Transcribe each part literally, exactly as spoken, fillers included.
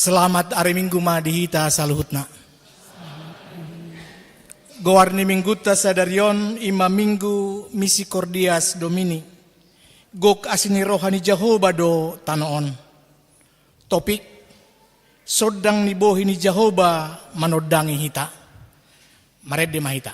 Selamat ari Minggu ma di hita saluhutna. Goar ni Minggunta sadari on i ma Minggu Misericordias Domini. Gok asi ni roha ni Jahowa do tano on. Topik: Sondang ni bohi ni Jahowa manondangi hita. Marende ma hita.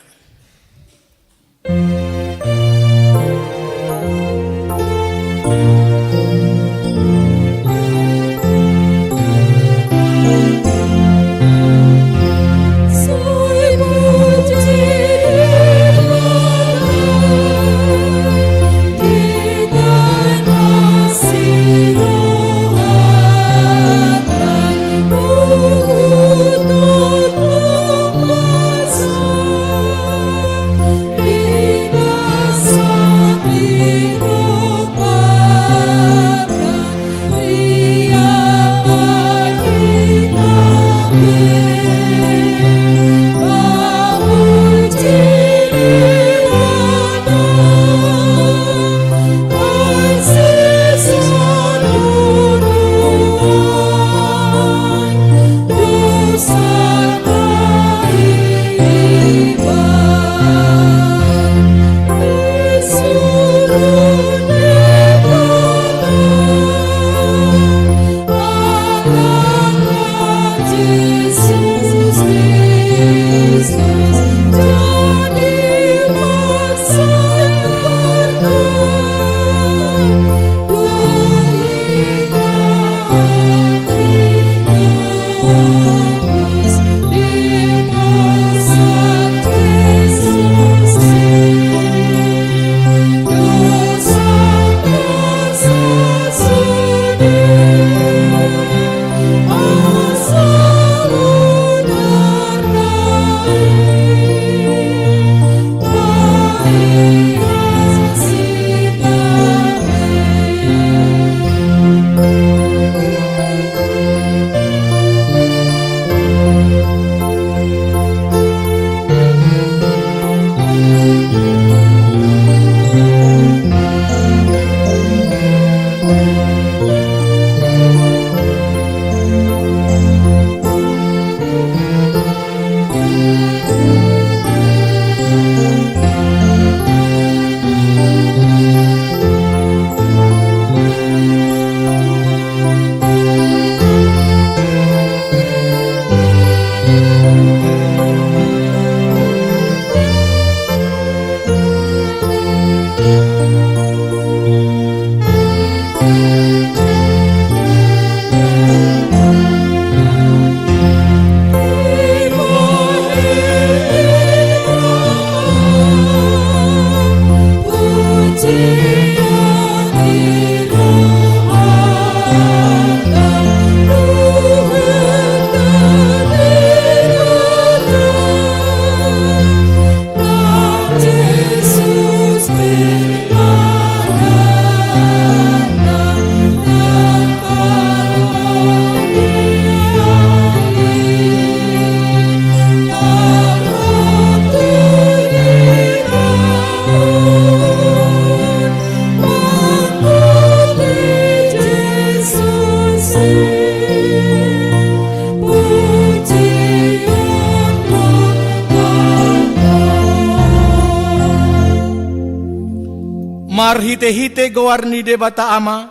Marhitehite goar ni Debata Ama,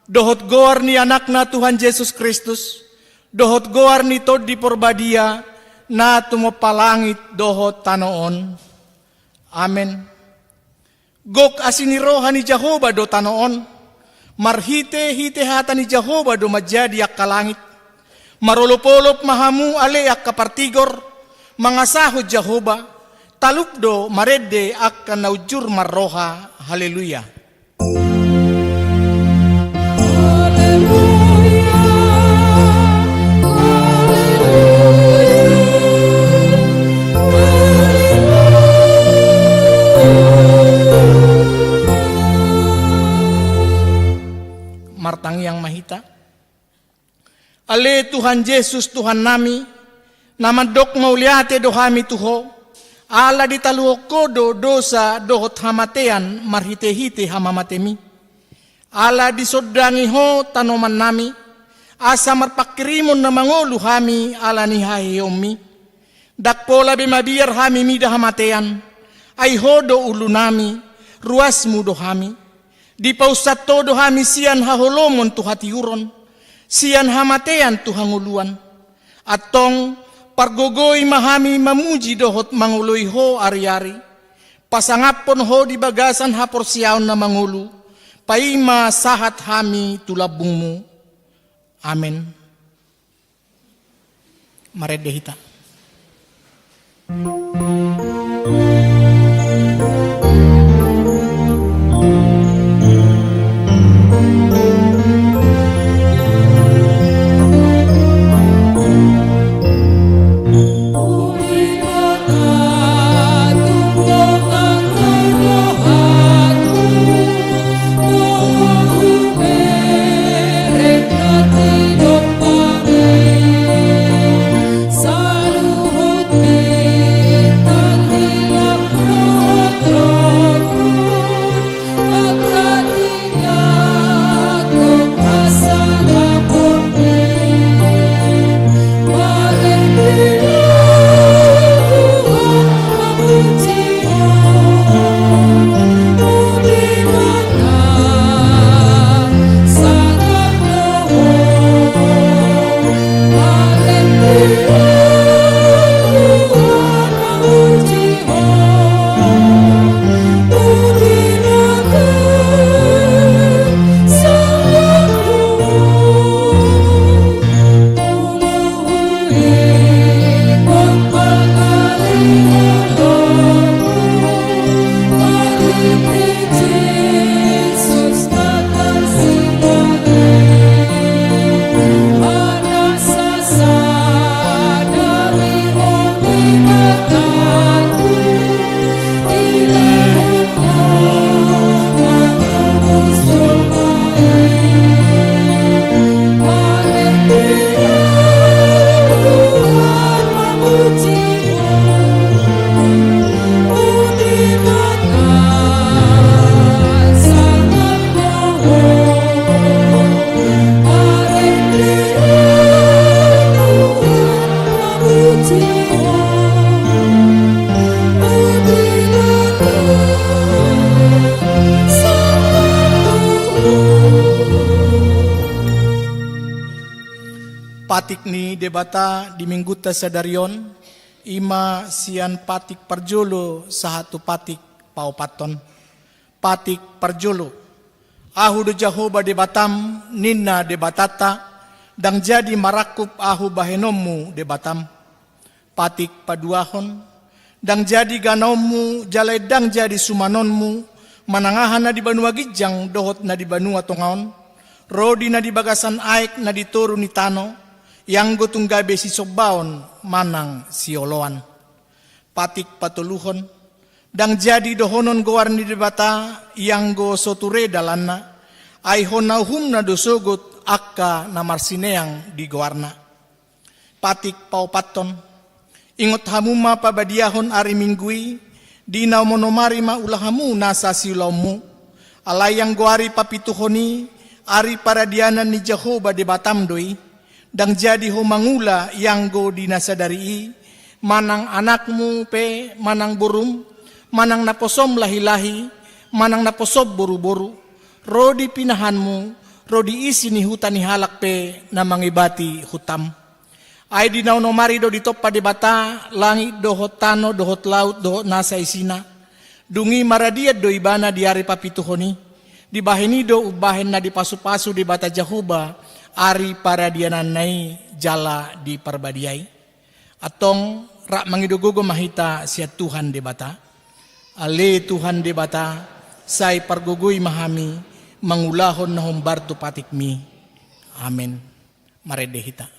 dohot goar ni Anakna Tuhan Jesus Kristus, dohot goar ni Tondi Porbadia, na tumompa langit dohot tano on. Amen. Gok asi ni roha ni Jahowa do tano on, marhitehite hata ni Jahowa do manjadi angka langit. Marolopolop ma hamu ale angka partigor, mangasahon Jahowa, talup do marende angka na unjur marroha. Haleluya. Martangiang ma hita. Ale Tuhan Jesus, Tuhannami, na mandok mauliate do hami tu Ho, ala ditaluhon Ho do dosa dohot hamatean marhitehite hamamatemi. Ala disondangi Ho tanomannami, asa marpanghirimon na mangolu hami ala ni haheheonmi. Ndang pola be mabiar hami mida hamatean, ai Ho do ulunami, ruasmu do hami. Dipaunsat Ho do hami sian haholomon tu hatiuron, sian hamatean tu hangoluan. Antong, pargogoi ma hami mamuji dohot mangoloi Ho ariari. Pasangaphon Ho di bagasan haporseaon na mangolu, paima sahat hami tu lambungmu. Amen. Marende hita. Patik ni Debata di Minggunta sadari on, i ma sian patik parjolo sahat tu patik paopathon. Patik parjolo. Ahu do Jahowa Debatam, ninna Debatanta, ndang jadi marangkup Ahu bahenonmu Debatam. Patik paduahon. Ndang jadi ganaonmu, jala ndang jadi sumanonmu, manang aha na di banua ginjang dohot na di banua tonga on, ro di na di bagasan aek na di toru ni tano, ianggo tung gabe sisombaon manang sioloan. Patik patoluhon. Ndang jadi dohonon goar ni Debata, ianggo so ture dalanna, ai hona uhumna do sogot angka na marsineang di goarna. Patik paopathon. Ingot hamu ma pabadiahon ari Minggu i, di na omonomari ma ula hamu nasa siulaonmu. Alai anggo ari papituhon i, ari paradianan ni Jahowa Debatam do i. Ndang jadi ho mangula ianggo di na sadari i, manang anakmu pe, manang borum, manang naposom lahilahi, manang naposom boruboru, ro di pinahanmu, ro di isi ni huta ni halak pe na mangebati hutam. Ai di na onom ari do ditompa Debata langit dohot tano dohot laut dohot nasa isina. Dung i maradian do ibana di ari papituhon i. Dibahen i do umbahen na dipasupasu Debata Jahowa ari paradiananna i jala diparbadiai. Antong, rap mangido gogo ma hita sian Tuhan Debata. Ale Tuhan Debata, sai pargogoi ma hami mangulahon na hombar tu patikmi. Amen. Marende hita.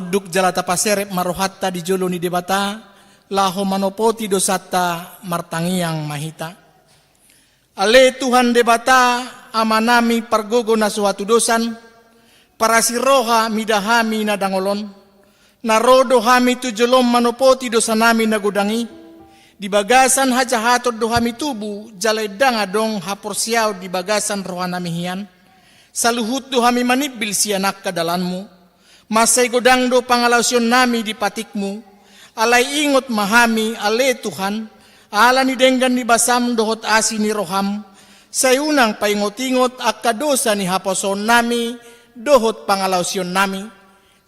Duk jala tapaserep ma rohanta di jolo ni Debata, laho manopoti dosanta, martangiang ma hita. Ale Tuhan Debata, Amanami pargogo na so hatudosan, parasi roha mida hami na dangol on, na ro do hami tu jolom manopoti dosanami na godang i, di bagasan hajahaton do hami tubu, jala ndang adong haporseaon di bagasan rohanami hian. Saluhut do hami manimbil sian angka dalanmu. Mansai godang do pangalaosionnami di patikmu. Alai ingot ma hami, ale Tuhan, ala ni denggan ni basam dohot asi ni roham. Sai unang paingot-ingot angka dosa ni haposoonnami dohot pangalaosionnami.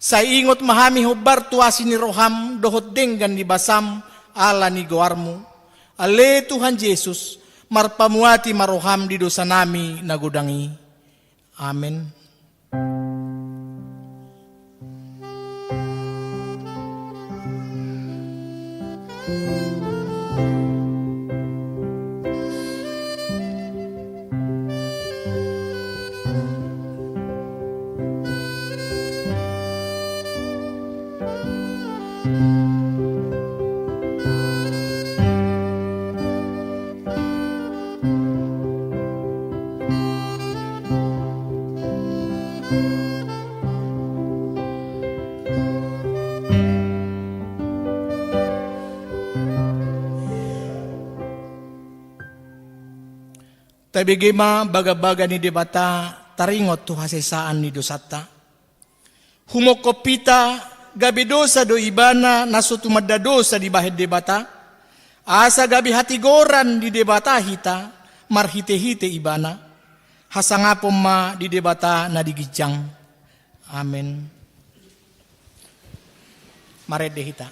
Sai ingot ma hami hombar tu asi ni roham dohot denggan ni basam ala ni goarmu. Ale Tuhan Jesus, marpamuati ma roham di dosanami na godang i. Amen. Tabege ma bagabaga ni Debata, taringot tu hasesaan ni dosanta. Humongkop hita, gabe dosa do ibana na so tumanda dosa dibahen Debata, asa gabe hatigoran di Debata hita, marhitehite ibana. Hasangapon ma di Debata na di ginjang. Amen. Marende hita.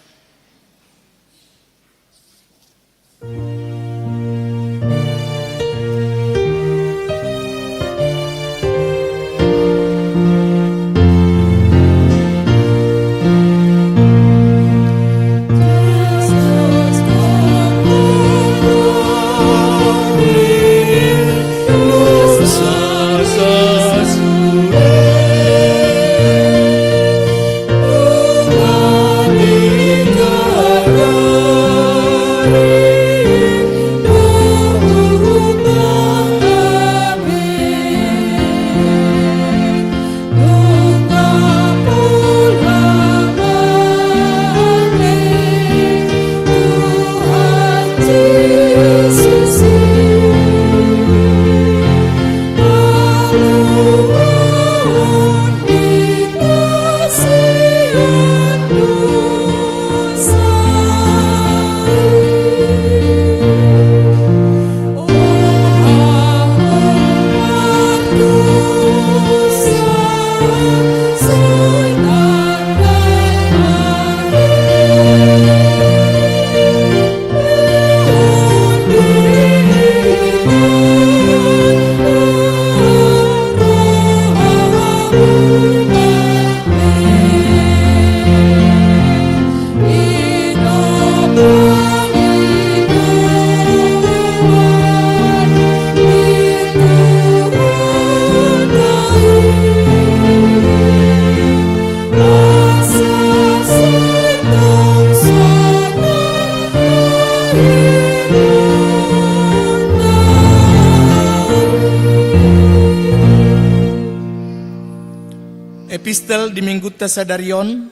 Epistel di minggunta sadari on,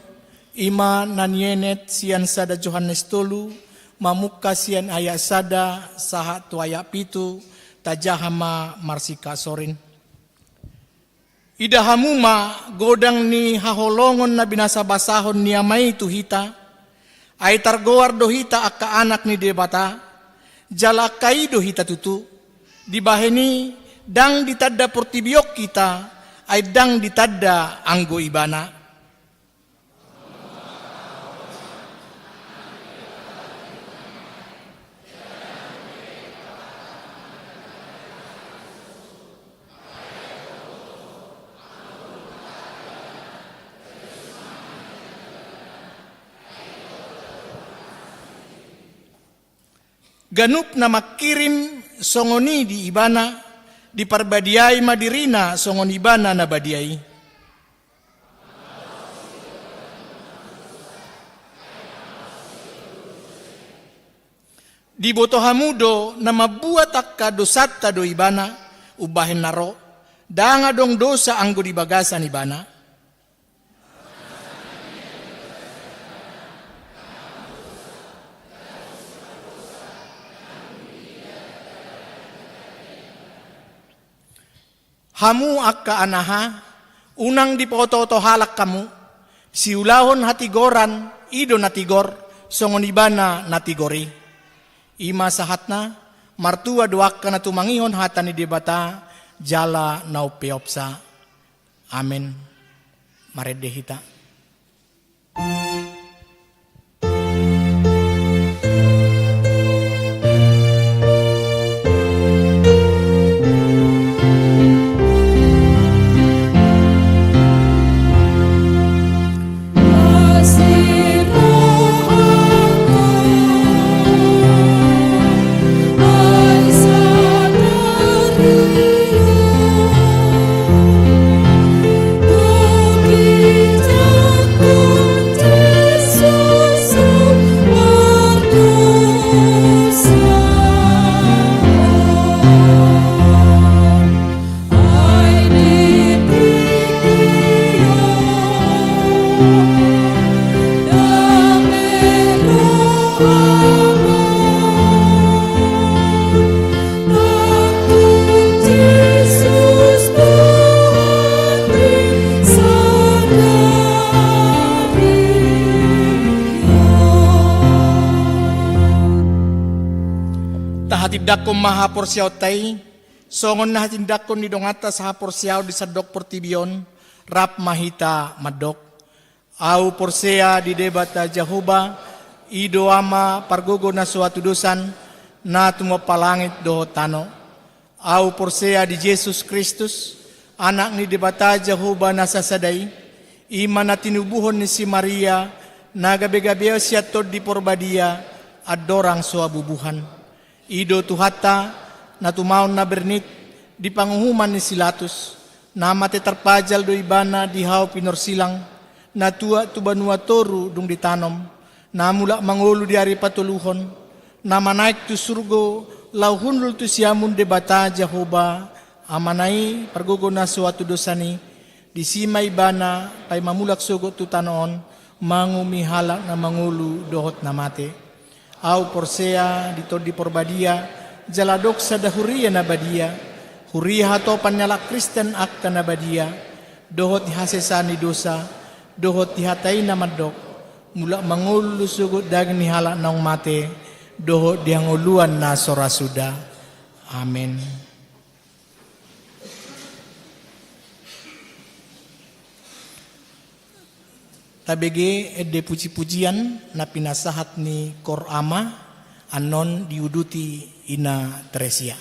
i ma na nienet sian sada Johannes tolu, mamungka sian ayat sada sahat tu ayat pitu, tajaha ma marsikasorin. Ida hamu ma godang ni haholongon na binasabasahon ni Ama i tu hita, ai targoar do hita angka anak ni Debata, jala angka i do hita tutu. Dibahen i, ndang ditanda portibi on hita, ai ndang ditanda anggo Ibana. Ganup na mangkirim songon i di Ibana, diparbadiai ma dirina songon Ibana na badia i. Diboto hamu do na mambuat angka dosanta do ibana umbahen na ro, ndang adong dosa anggo di bagasan ibana. Hamu angka anaha, unang dipaotooto halak hamu, siulahon hatigoran, i do na tigor, songon ibana na tigor i. I ma sahatna, martua do angka na tumangihon hata ni Debata, jala na umpeopsa. Amen. Marende hita. Tahatindangkon ma haporseaonta i, songon na hatindangkon ni donganta sahaporseaon di sandok portibi on, rap ma hita mandok. Ahu porsea di Debata Jahowa, i do Ama pargogo na so hatudosan, na tumompa langit dohot tano. Ahu porsea di Jesus Kristus, Anak ni Debata Jahowa na sasada i, i ma na tinubuhon ni si Maria, na gabe-gabeon sian Tondi Porbadia, andorang so habubuhan. I do Tuhanta, na tumaon na bernit, di panguhuman ni si Latus, na mate tarpajal do ibana di hau pinorsilang, na tuat tu banua toru dung ditanom, na mulak mangolu di ari patoluhon, na manaek tu surgo, laho hundul tu siamun Debata Jahowa, Amana i pargogo na so hatudosan i, disi ma ibana paima mulak sogot tu tano on, mangumumi halak na mangolu dohot na mate. Ahu porsea di Tondi Porbadia, jala adong sada huria na badia, huria hatopan ni halak Kristen angka na badia, dohot di hasesaan ni dosa, dohot di hata i na mandok, mulak mangolu sogot daging ni halak naung mate, dohot di hangoluan na so ra suda. Amen. Tabege ende puji-pujian na pinasahat ni Kor Ama, annon diuduti Ina Teresia.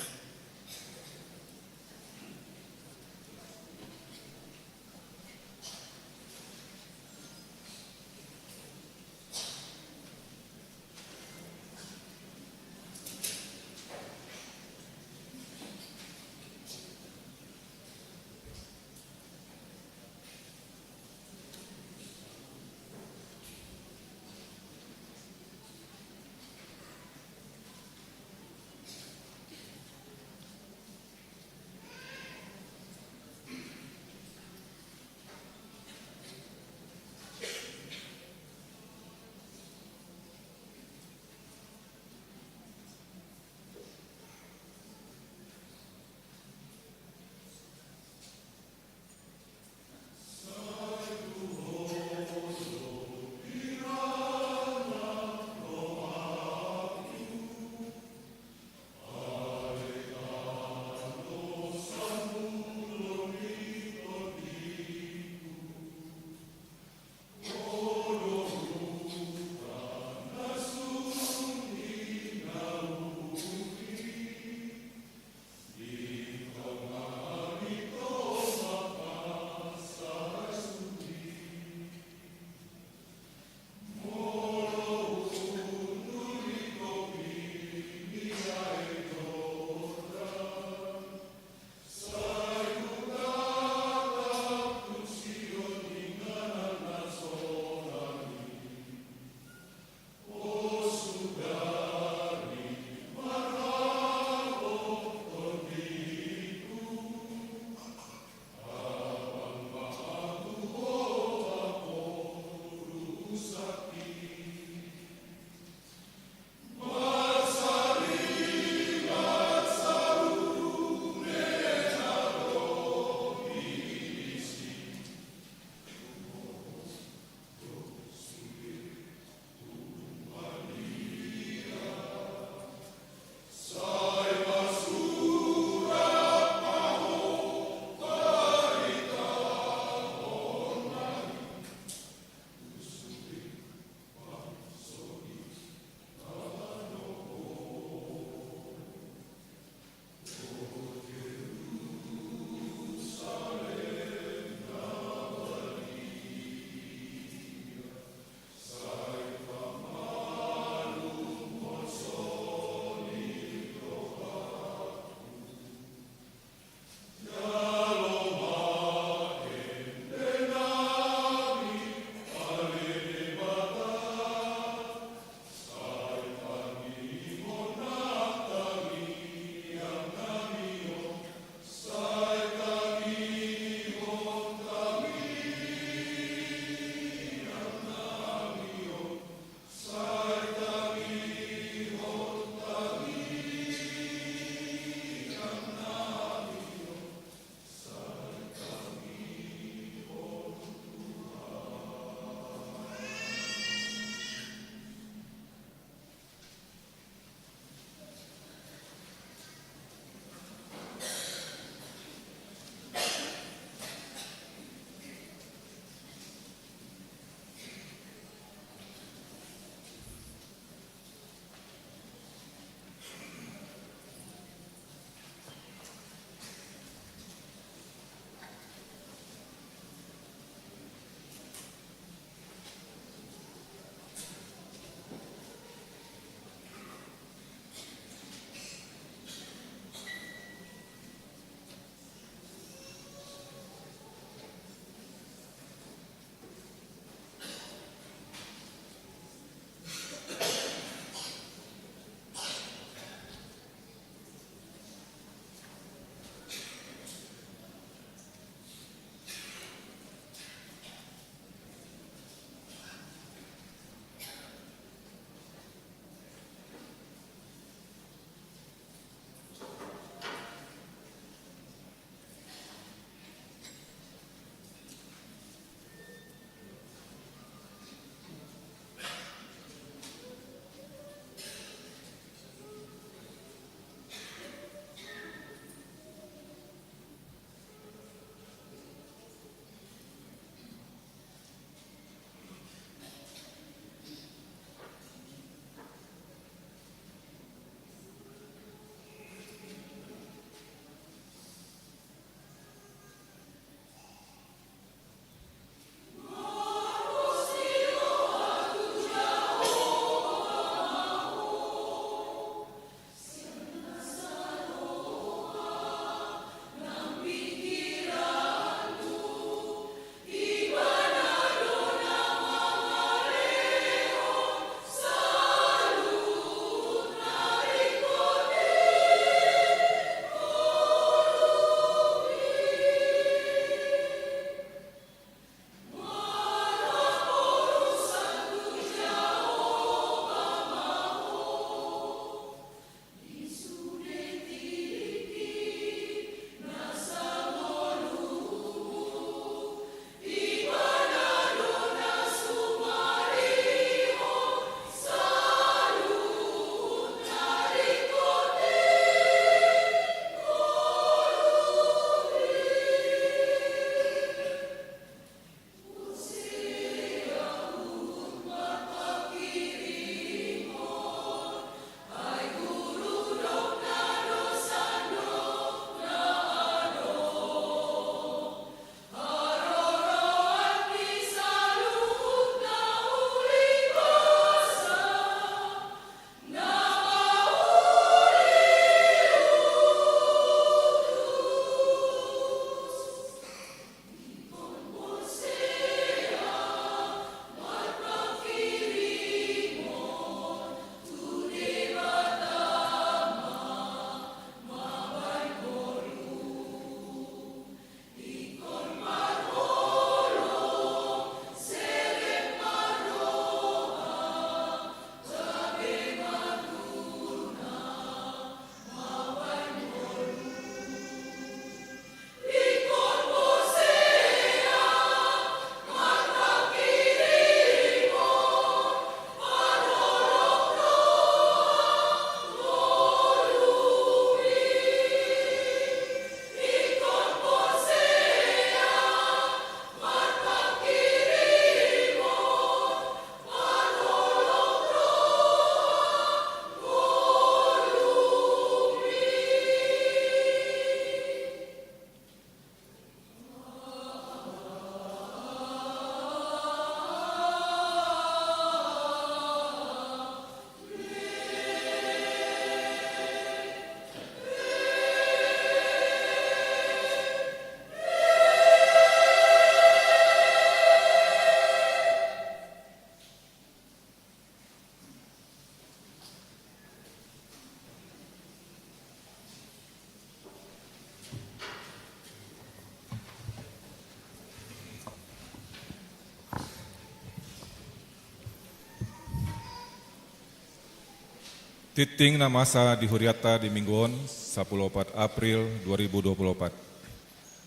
Tingting na masa di hurianta di minggu on, sapuluh opat April dua ribu dua puluh opat.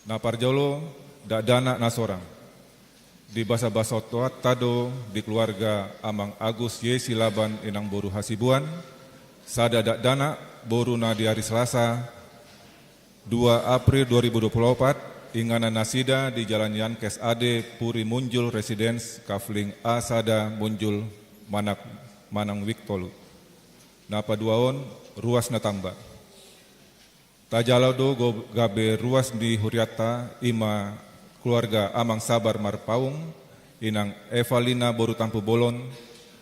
Na parjolo, dakdanak na sorang. Dibasabasahonta do di keluarga Amang Agus Yesi Laban, Inang boru Hasibuan, sada dakdanak, boru na di ari Selasa, dua April dua ribu dua puluh opat, inganan nasida di Jalan Yankes Ade, Puri Munjul Residence, Kafling A sada Munjul, Manang, Manang Wik tolu. Na paduahon, ruas na tamba. Tajalo do go-, gabe ruas ni hurianta, i ma keluarga Amang Sabar Marpaung, Inang Evalina boru Tampubolon,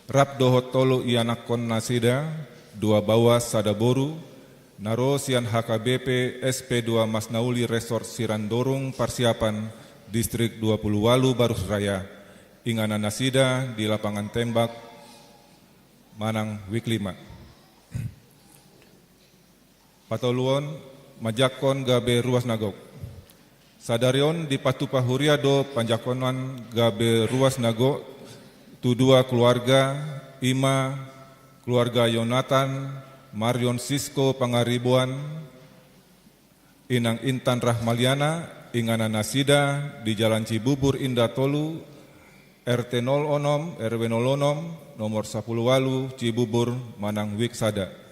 rap dohot tolu ianakhon nasida, dua baoa sada boru, na ro sian H K B P S P dua Masnauli Resort Sirandorung Parsiapan, Distrik dua puluh walu Barus Raya, inganan nasida di lapangan tembak, Manang Wik lima. Patoluhon, manjangkon gabe ruas na gok. Sadari on dipatupa huria do panjangkonan gabe ruas na gok tu dua keluarga, i ma keluarga Yonatan Marion Sisko Pangaribuan, Inang Intan Rahmaliana, inganan nasida di Jalan Cibubur Indah tolu, R T nol onom, R W nol onom, nomor sapuluh walu, Cibubur, Manang Wik sada.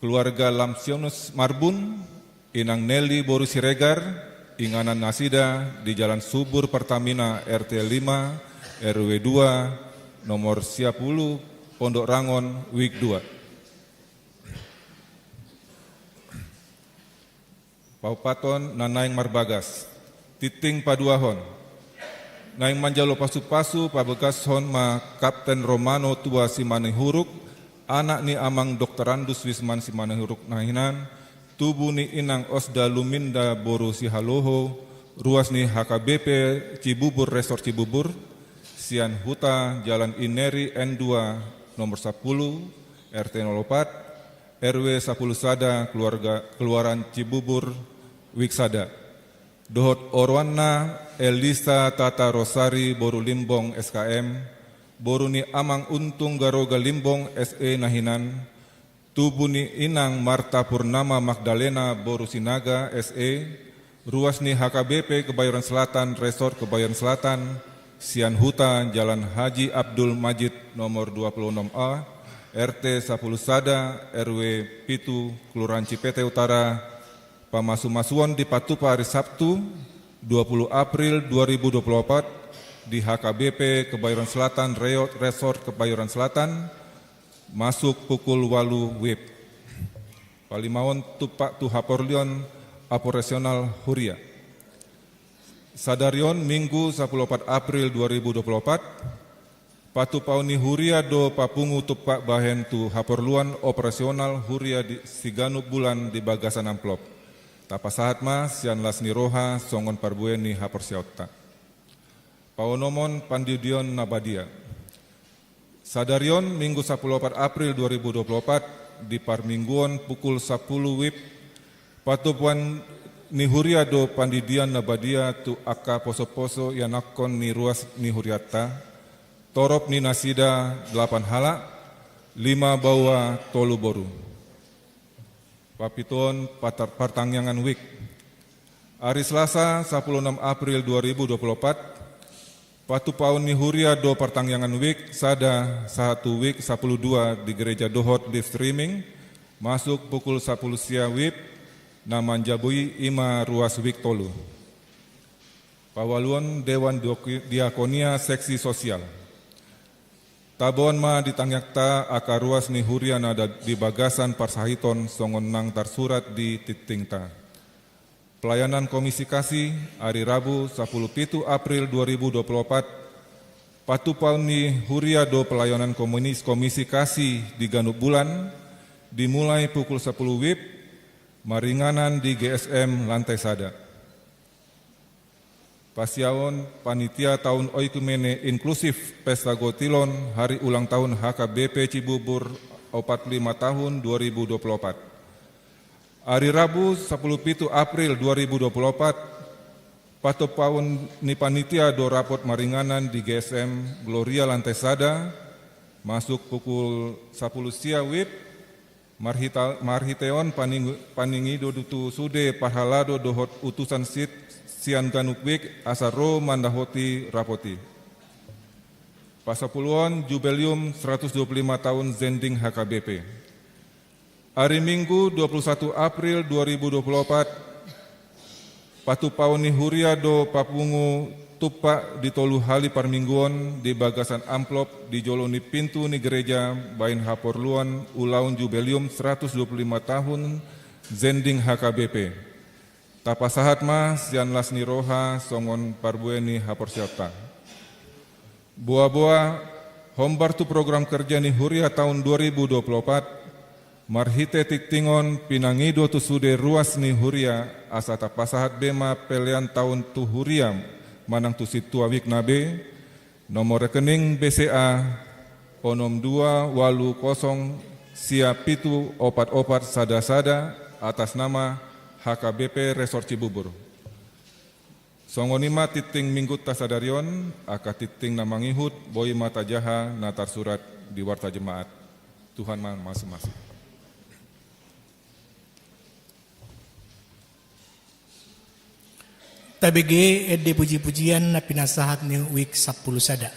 Keluarga Lamsionus Marbun, Inang Nelly boru Siregar, inganan nasida di Jalan Subur Pertamina, R T lima, R W dua, nomor sia pulu, Pondok Rangon, Wik dua. Paopathon na naeng marbagas. Tingting paduahon. Naeng manjalo pasupasu, pabagashon ma Kapten Romano Tua Simanihuruk, anak ni Amang Doktorandus Wisman Simanihuruk na hinan, tubu ni Inang Osda Luminda boru Sihaloho, ruas ni H K B P Cibubur Resort Cibubur, sian Huta Jalan Ineri N dua nomor sapuluh, R T nol opat, R W sapuluh sada, keluarga, Keluaran Cibubur, Wik sada. Dohot oroanna Elisa Tata Rosari boru Limbong S K M, boru ni Amang Untung Garoga Limbong S E na hinan, tubu ni Inang Marta Purnama Magdalena boru Sinaga S E, ruas ni H K B P Kebayoran Selatan, Resort Kebayoran Selatan, sian Huta Jalan Haji Abdul Majid nomor dua puluh enam A, R T sapuluh sada, R W pitu, Kelurahan Cipete Utara, pamasumasuon dipatupa ari Sabtu, dua puluh April dua ribu dua puluh opat, di H K B P Kebayoran Selatan, Reot Resort Kebayoran Selatan, masuk pukul walu wib. Palimaon, tumpak tu haporluan operasional huria. Sadari on Minggu sapuluh opat April dua ribu dua puluh opat, patupaon ni huria do papungu tumpak bahen tu haporluan operasional huria di siganup bulan di bagasan amplop. Tapasahat ma sian las ni roha songon parbue ni haporseaonta. Paonomon, pandidion na badia. Sadari on Minggu sapuluh opat April dua ribu dua puluh opat, di parmingguon pukul sapuluh wib, patupaon ni huria do pandidion na badia tu angka posoposo ianakhon ni ruas ni hurianta, torop ni nasida delapan halak, lima baoa tolu boru. Papituon, patar-, partangiangan wib. Ari Selasa sapuluh enam April dua ribu dua puluh opat, patupaon ni huria do partangiangan wib sada sahat tu wib sapuluh dua di gereja dohot live streaming, masuk pukul sapuluh sia wib, na manjabu i i ma ruas wib tolu. Paualuon, Dewan Diok-, Diakonia Seksi Sosial. Taboan ma di tangiangta angka ruas ni huria na da-, di bagasan parsahiton songon na tarsurat di tingtingta. Pelayanan Komisi Kasih, ari Rabu sapuluh pitu April dua ribu dua puluh opat, patupaon ni huria do pelayanan komunis-, Komisi Kasih di ganup bulan, dimulai pukul sapuluh wib, maringanan di G S M lantai sada. Pasiaon, panitia taon oikumene inklusif Pesta Gotilon hari ulang tahun H K B P Cibubur opat lima tahun dua ribu dua puluh opat. Ari Rabu sapuluh pitu April dua ribu dua puluh opat, patupaon ni panitia do rapot maringanan di G S M Gloria lantai sada, Masuk pukul sapuluh sia wib, marhita-, marhite on paning-, paningido tu sude parhalado dohot utusan sit sian ganup wik asa ro mandapoti rapot i. Pasapuluhon Jubelium seratus dua puluh lima tahun Zending H K B P. Ari Minggu dua puluh satu April dua ribu dua puluh opat, patupaon ni huria do papungu tumpak di tolu hali parmingguon di bagasan amplop di jolo ni pintu ni gereja baen haporluan ulaon Jubelium seratus dua puluh lima tahun Zending H K B P. Tapasahat ma sian las ni roha songon parbue ni haporseaonta. Boa-boa, hombar tu program kerja ni huria tahun dua ribu dua puluh opat, marhite tingting on pinangido tu sude ruas ni huria asa tapasahat be ma pelean tahun tu huria manang tu sintua wikna be, nomor rekening B C A onom dua ualu kosong sia pitu opat opat sada sada atas nama H K B P Resort Cibubur. Songon i ma tingting minggunta sadari on, angka tingting na mangihut, boi ma tajaha na tarsurat di Warta Jemaat. Tuhan ma mamasu-masu. Tabege ende puji-pujian na pinasahat ni wik sampulu sada.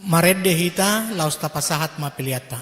Marende hita, laos tapasahat ma peleanta.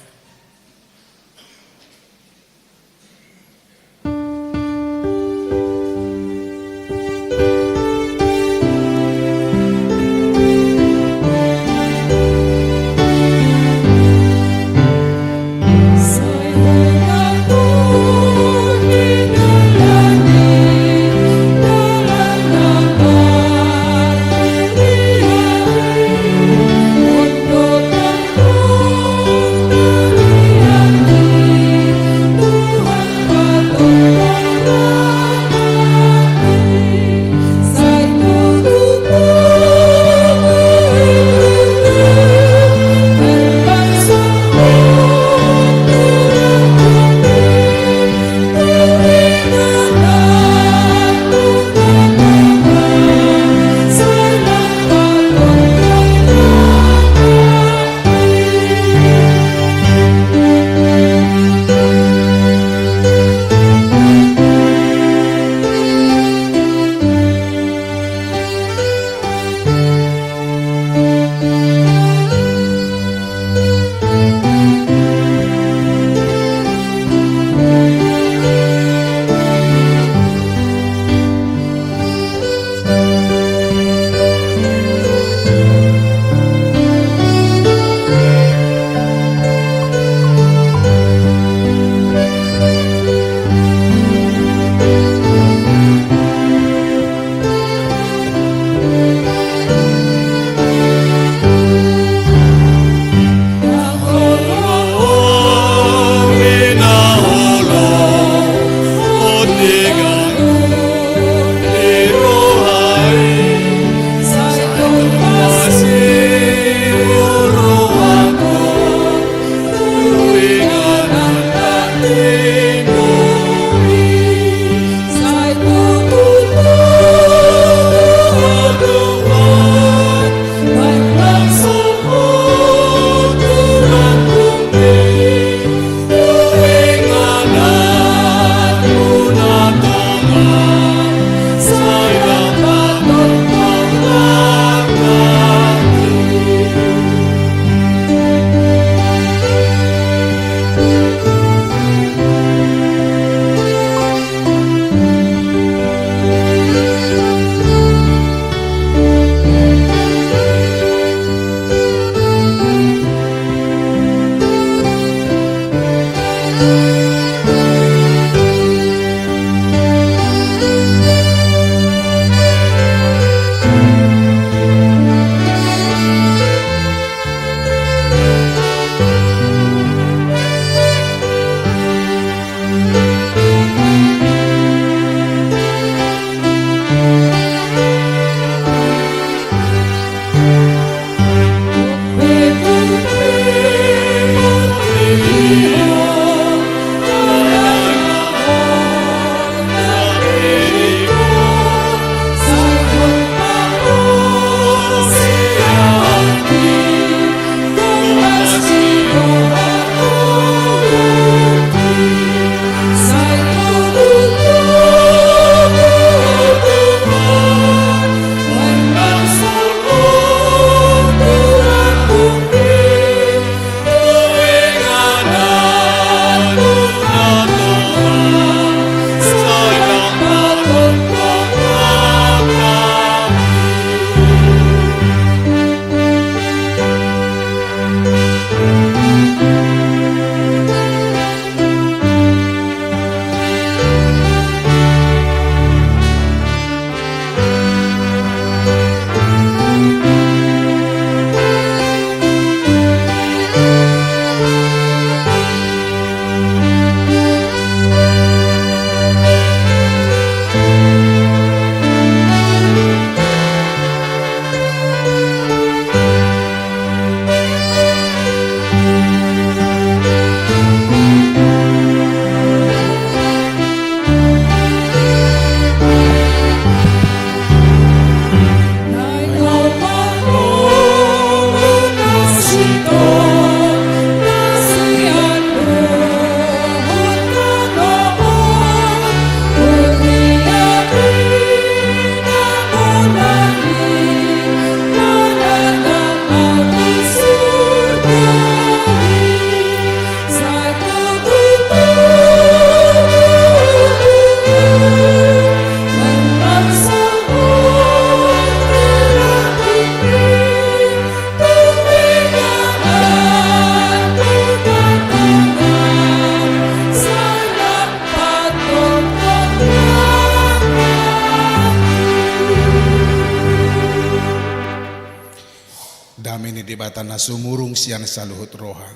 Ni Debata na sumurung sian saluhut roha,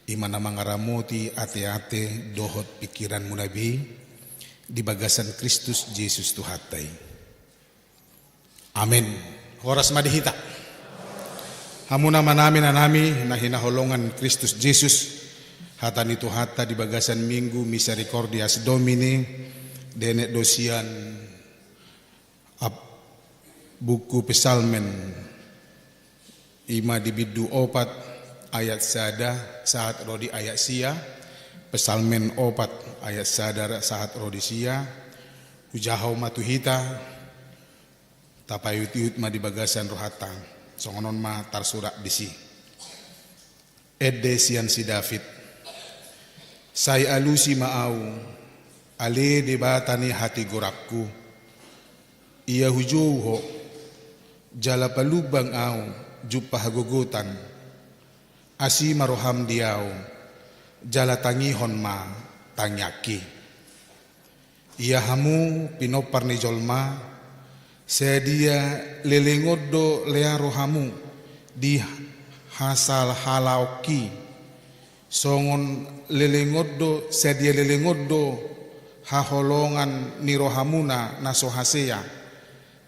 i ma na mangaramoti ateate dohot pingkiranmuna be di bagasan Kristus Jesus Tuhanta i. Amen. Horas ma di hita. Hamu na manami nanami na hinaholongan Kristus Jesus, hata ni Tuhanta di bagasan Minggu Misericordias Domini, dienet do sian ap-, buku Psalmen, i ma di bindu opat ayat sada sahat ro di ayat sia. Psalmen opat ayat sada sahat ro di sia. Hujaha ma tu hita, tapaihutihut ma di bagasan rohanta. Songon on ma tarsurat disi. Ende sian si David. Sai alusi ma ahu, ale Debata ni hatigoranku. Ia hujou Ho, jala palumbang ahu jumpang hagogotan. Asi ma roham di ahu, jala tangihon ma tangiangki. Ia hamu pinompar ni jolma, sadia lelengon do lea rohamu di hasalhalaonki, songon lelengon do, sadia lelengon do haholongan ni rohamuna na so hasea,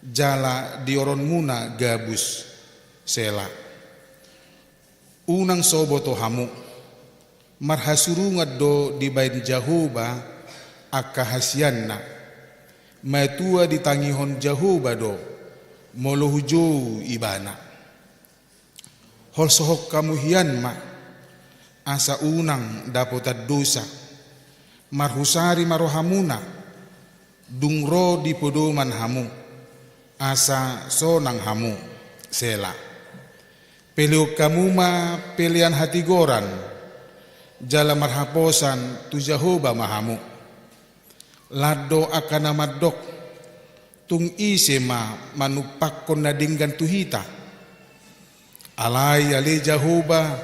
jala dioronmuna gabus. Sela. Unang so boto hamu, marhasurungan do dibaen Jahowa angka hasianna, matua ditangihon Jahowa do, molo hujou Ibana. Holsohon hamu hian ma, asa unang dapotan dosa, marhusari ma rohamuna, dung ro di podoman hamu, asa sonang hamu. Sela. Pelehon hamu ma pelean hatigoran, jala marhaposan tu Jahowa ma hamu. Lan do angka na mandok, tung ise ma manumpakkon na denggan tu hita? Alai ale Jahowa,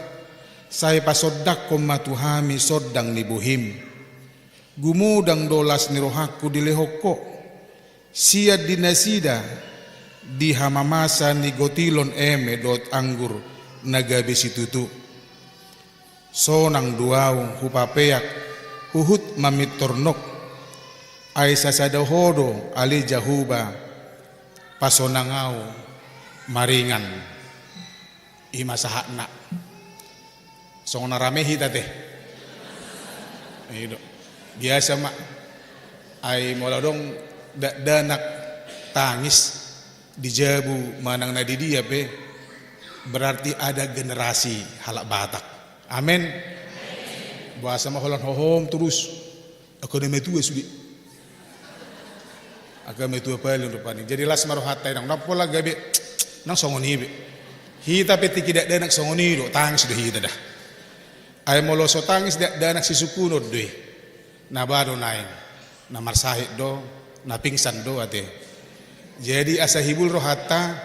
sai pasondangkon ma tu hami sondang ni bohim. Gumodang do las ni rohangku dilehon Ho, sian di nasida di hamamasa ni gotilon eme dohot anggur na gabe situtu. Sonang do ahu hupapeak huhut mamintor nok. Ai sasada Ho do ale Jahowa, pasonang ahu maringan. I ma sahatna. Songon na rame hita te. I do. Biasa ma. Ai molo adong dakdanak tangis di jabu manang na di dia pe, berarti ada generasi halak Batak. Amen. Boasa ma holan hohom torus. Angka na matua sude. Angka na matua paling rupani. Jadi las ma rohanta i, nang pola gabe nang songon i be. Hita pe tingki dakdanak songon i do, tangis do hita da. Ai molo so tangis dakdanak sisungkunon do i. Na ba do naeng. Na marsahit do, na pingsan do ate. Jadi asa hibul rohanta,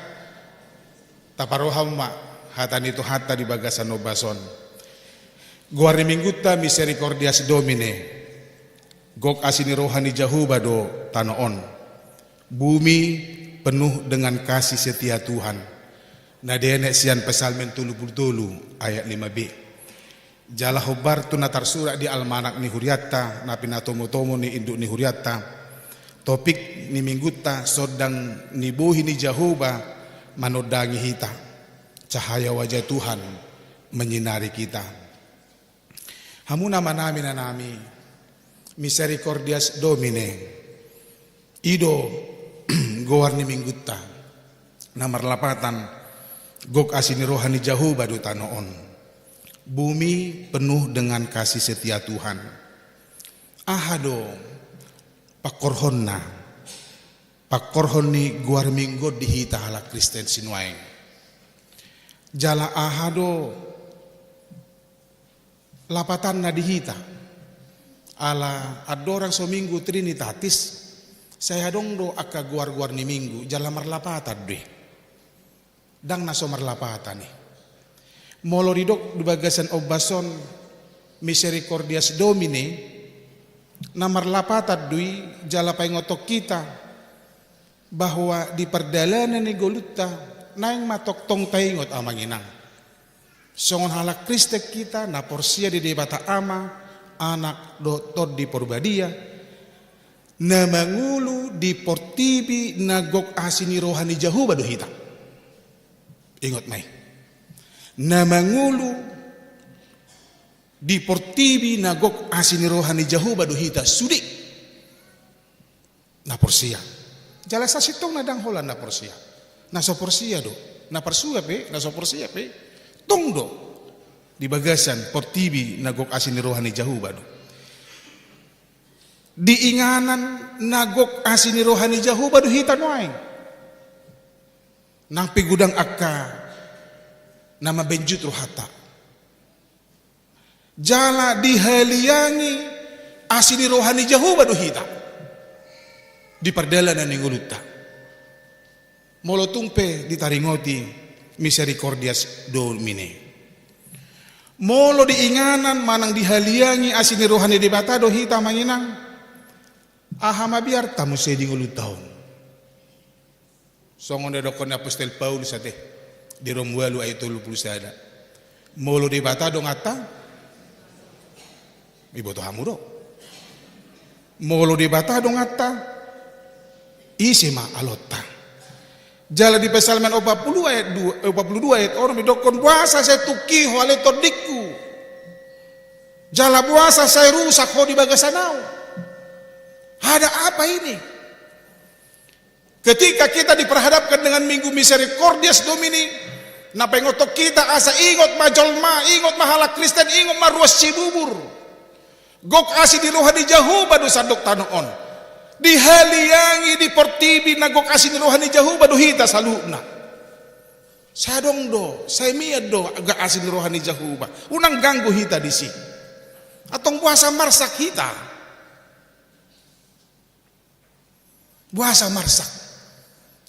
taparohahon ma hata ni Tuhanta di bagasan ombas on. Goar ni Minggunta Misericordias Domine. Gok asi ni roha ni Jahowa do tano on. Bumi penuh dengan kasih setia Tuhan. Na dienet sian Psalmen tolu pulu tolu ayat lima b. Jala hombar tu na tarsurat di almanak ni hurianta, na pinatomutomu ni induk ni hurianta. Topik ni Minggunta, sondang ni bohi ni Jahowa manondangi hita. Cahaya wajah Tuhan menyinari kita. Hamu na manami nanami, Misericordias Domine, i do goar ni Minggunta, na marlapatan, gok asi ni roha ni Jahowa do tano on. Bumi penuh dengan kasih setia Tuhan. Aha do pangkorhonna, pangkorhon ni goar Minggu on di hita halak Kristen sinuaeng? Jala aha do lapatanna di hita? Ala andorang so Minggu Trinitatis, sai adong do angka goar-goar ni Minggu, jala marlapatan do i. Ndang na so marlapatan i. Molo didok di bagasan ombas on, Misericordias Domine, na marlapatan do i, jala paingothon hita, bahwa di pardalanan ni ngolunta, Naeng ma tongtong taingot, amang inang. Songon halak Kristen hita na porsea di Debata Ama, Anak dohot Tondi Porbadia, na mangolu di portibi na gok asi ni roha ni Jahowa do hita. Ingot ma i. Na mangolu di portibi na gok asi ni roha ni Jahowa do hita sude na porsea. Jala sasintongna ndang holan na porsea. Na so porsea do. Na parsua pe, na so porsea pe, tong do di bagasan portibi na gok asi ni roha ni Jahowa do. Di inganan na gok asi ni roha ni Jahowa do hita nuaeng. Nang pe godang angka na mambenjut rohanta. Jala dihaliangi asi ni roha ni Jahowa do hita di pardalanan ni ngolunta. Molo tung pe ditaringoti misericordias Domini. Molo di inganan manang dihaliangi asi ni roha ni Debata do hita, amang inang, aha ma biarta muse di ngolunta on? Songon na didokkon ni apostel Paulus ate di Rom ualu ayat tolu pulu sada. Molo Debata donganta, iboto hamu do. Molo Debata donganta, ise ma alonta? Jala di Psalmen opat pulu ayat dua, eh, opat pulu dua ayat onom didokkon, boasa sai tungki ho ale tondingku? Jala boasa sai rusak ho di bagasan ahu? Ada apa ini? Ketika kita diperhadapkan dengan Minggu Misericordias Domini, na paingothon hita asa ingot ma jolma, ingot ma halak Kristen, ingot ma ruas Cibubur. Gok asi ni roha ni Jahowa do sandok tano on. Dihaliangi di portibi na gok asi ni roha ni Jahowa do hita saluhutna. Sai adong do, sai mian do gok asi ni roha ni Jahowa. Unang ganggu hita disi. Antong boasa marsak hita? Boasa marsak?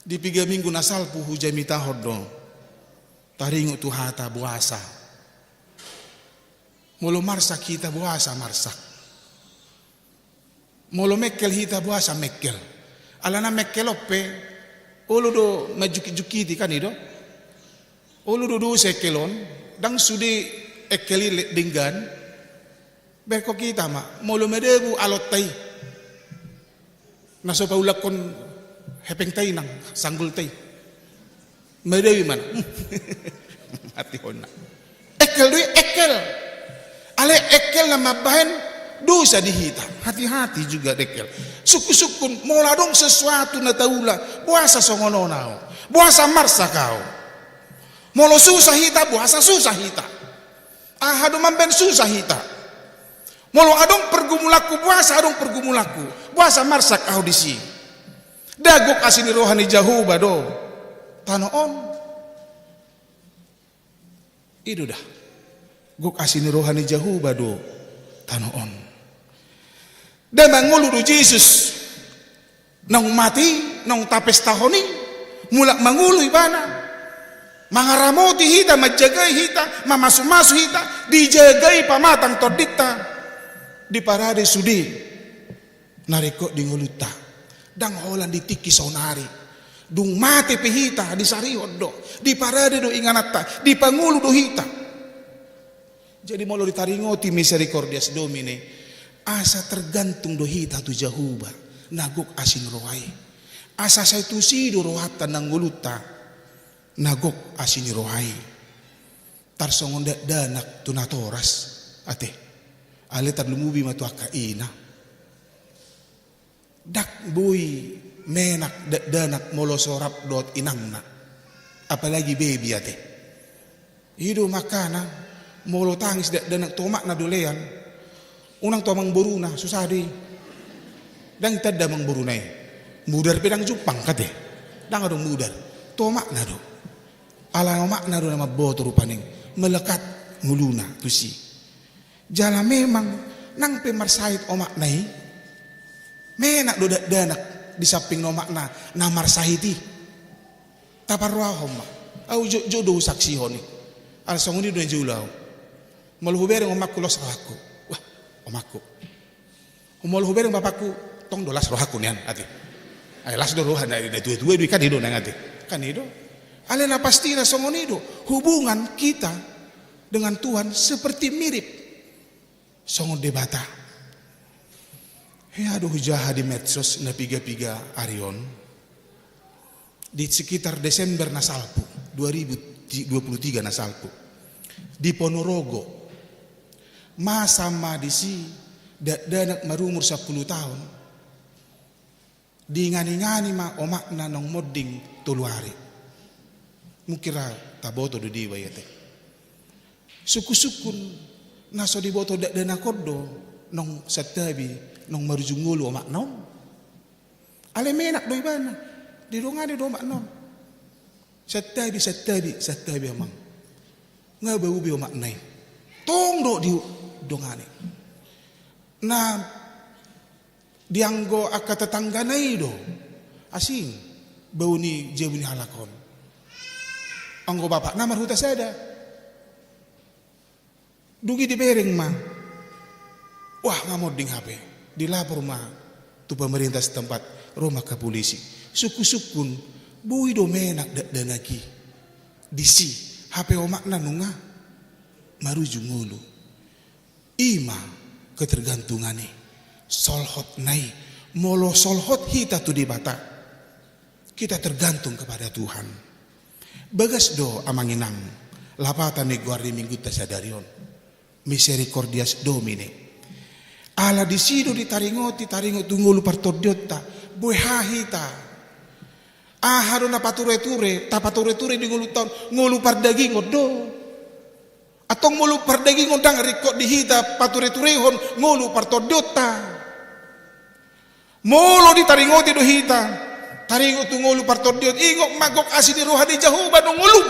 Di piga minggu na salpu hujamitahon do taringot tu hata boasa. Molo marsak hita, boasa marsak? Molo mengkel hita, boasa mengkel? Alana mengkel on pe olo do manjukit-jukiti, kan i do? Olo do dosa engkel on, ndang sude engkel i le-, denggan. Berko hita ma, molo madabu alonta i, na so paulakhon hepengta i nang sanggulta i. Madabu i ma na. Mati hona. Engkel do i, engkel. Ale engkel na mambahen dosa di hita. Hati-hati juga dengkel. Sungkun-sungkun, molo adong sesuatu na taula, boasa songon on ahu? Boasa marsak ahu? Molo susah hita, boasa susah hita? Aha do mambahen susah hita? Molo adong pergumulanku, boasa adong pergumulanku? Boasa marsak ahu disi? Nda gok asi ni roha ni Jahowa do tano on? I do da. Gok asi ni roha ni Jahowa do tano on. Nda mangolu do Jesus naung mate i, naung tapestahon i, mulak mangolu Ibana, mangaramoti hita, manjagai hita, mamasu-masu hita, dijagai pamatang tondinta, diparade sude na ringkot di ngolunta. Ndang holan di tingki saonari. Dung mate pe hita, disarihon do, diparade do ingananta, dipangolu do hita. Jadi molo ditaringoti Misericordias Domini, asa tergantung do hita tu Jahowa na gok asi ni roha i. Asa sai tusi do rohanta nang ngolunta na gok asi ni roha i. Tarsongon dakdanak tu natoras, ate. Ale tarlumobi ma tu angka ina. Ndang boi menak dakdanak molo so rap dohot inangna. Apalagi bebi, ate. I do makana molo tangis dakdanak tu omakna do lean. Unang tu amangboruna, susah do i. Ndang itanda amangboruna i. Mudar pe ndang jumpang, ate. Ndang adong mudar. Tu omakna do. Ala omakna do na mamboto rupani, melekat ngoluna tusi. Jala memang nang pe marsahit omakna i, menak do dakdanak di samping ni omakna na marsahit i. Taparrohahon ma. Ahu jotjot do husaksihon i. Ala songon i do na jolo ahu. Molo hubereng omakku, las rohangku. Wah, omakku. Molo hubereng bapakku, tong do las rohangku nian, ate. Ai las do roha na, na tua-tua i do i, kan i do nang, ate. Kan i do. Alai na pastina songon i do, hubungan kita dengan Tuhan seperti mirip songon Debata. Hea do hujaha di medsos na piga-piga ari on, di sekitar Desember na salpu, dua ribu dua puluh tiga na salpu, di Ponorogo, masa ma disi dakdanak marumur sampulu taon, diingani-ingani ma omakna naung monding tolu ari. Mungkin ra taboto do di iba i ate. Sungkun-sungkun na so diboto dakdanak on do naung santabi, naung marujung ngolu omakna on. Alai menak do ibana, didongani do omakna on. Santabi, santabi, santabi amang. Nga bau be omakna i. Tong do didongani. Na dianggo angka tetanggana i do asing bau ni jabu ni halak on. Anggo bapakna marhuta sada. Dung i dibereng ma. Wah, nga monding hape. Dilapor ma tu pemerintah setempat, ro ma angka polisi. Sungkun-sungkun, boi do menak dakdanak i. Disi, hape omakna nunga marujung ngolu. I ma ketergantungan i. Solhotna i. Molo solhot hita tu Debata, kita tergantung kepada Tuhan. Bagas do amang inang lapatan ni goar ni Minggunta sadari on. Misericordias Domine. Ala disi do ditaringoti, taringot tu ngolu partondionta. Boha hita? Aha do na pature-ture, tapature-ture di ngolunta on, ngolu pardagingon do. Antong molo pardagingon ndang ringkot di hita pature-turehon ngolu partondionta. Molo ditaringoti do hita, taringot tu ngolu partondion, ingot ma gok asi ni roha ni Jahowa do ngolum.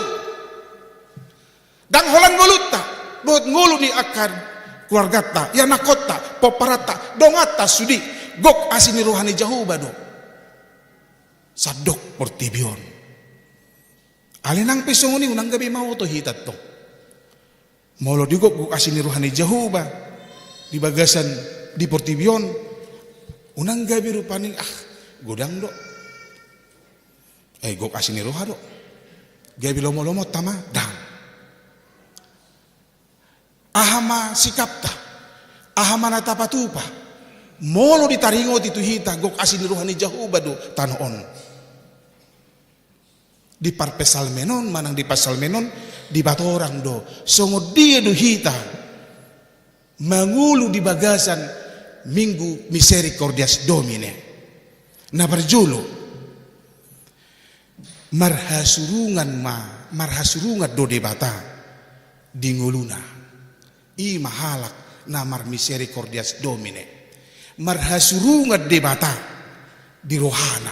Ndang holan ngolunta, dohot ngolu ni angka keluarganta, ianakhonta, pomparanta, donganta sude, gok asi ni roha ni Jahowa do sandok portibi on. Alai nang pe songon i unang gabe maoto hita tong. Molo digok gok asi ni roha ni Jahowa di bagasan di portibi on, unang gabe rupani, ah, godang do. Eh, gok asi ni roha do. Gabe lomo-lomonta ma, ndang. Aha ma sikapta? Aha ma na tapatupa? Molo ditaringoti tu hita gok asi ni roha ni Jahowa do tano on. Di parpsalmen on, manang di psalmen on, dipatorang do songon dia do hita mangolu di bagasan Minggu Misericordias Domine. Na parjolo, marhasurungan ma, marhasurungan do Debata di ngoluna. I ma halak na marmisericordias Domine. Marhasurungan Debata di rohana,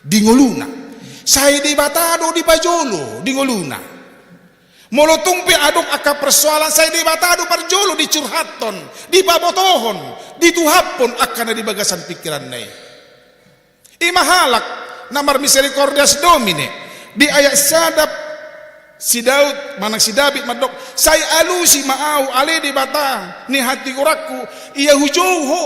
di ngoluna. Sai Debata do dipajolo di ngoluna. Molo tung pe adong angka persoalan, sai Debata do parjolo dicurhathon, dipabotohon, dituhaphon angka na di bagasan pingkiranna i. I ma halak na marmisericordias Domine. Di ayat sada, si Daud, manang si David mandok, sai alusi ma ahu ale Debata ni hatigoranku, ia hujou Ho.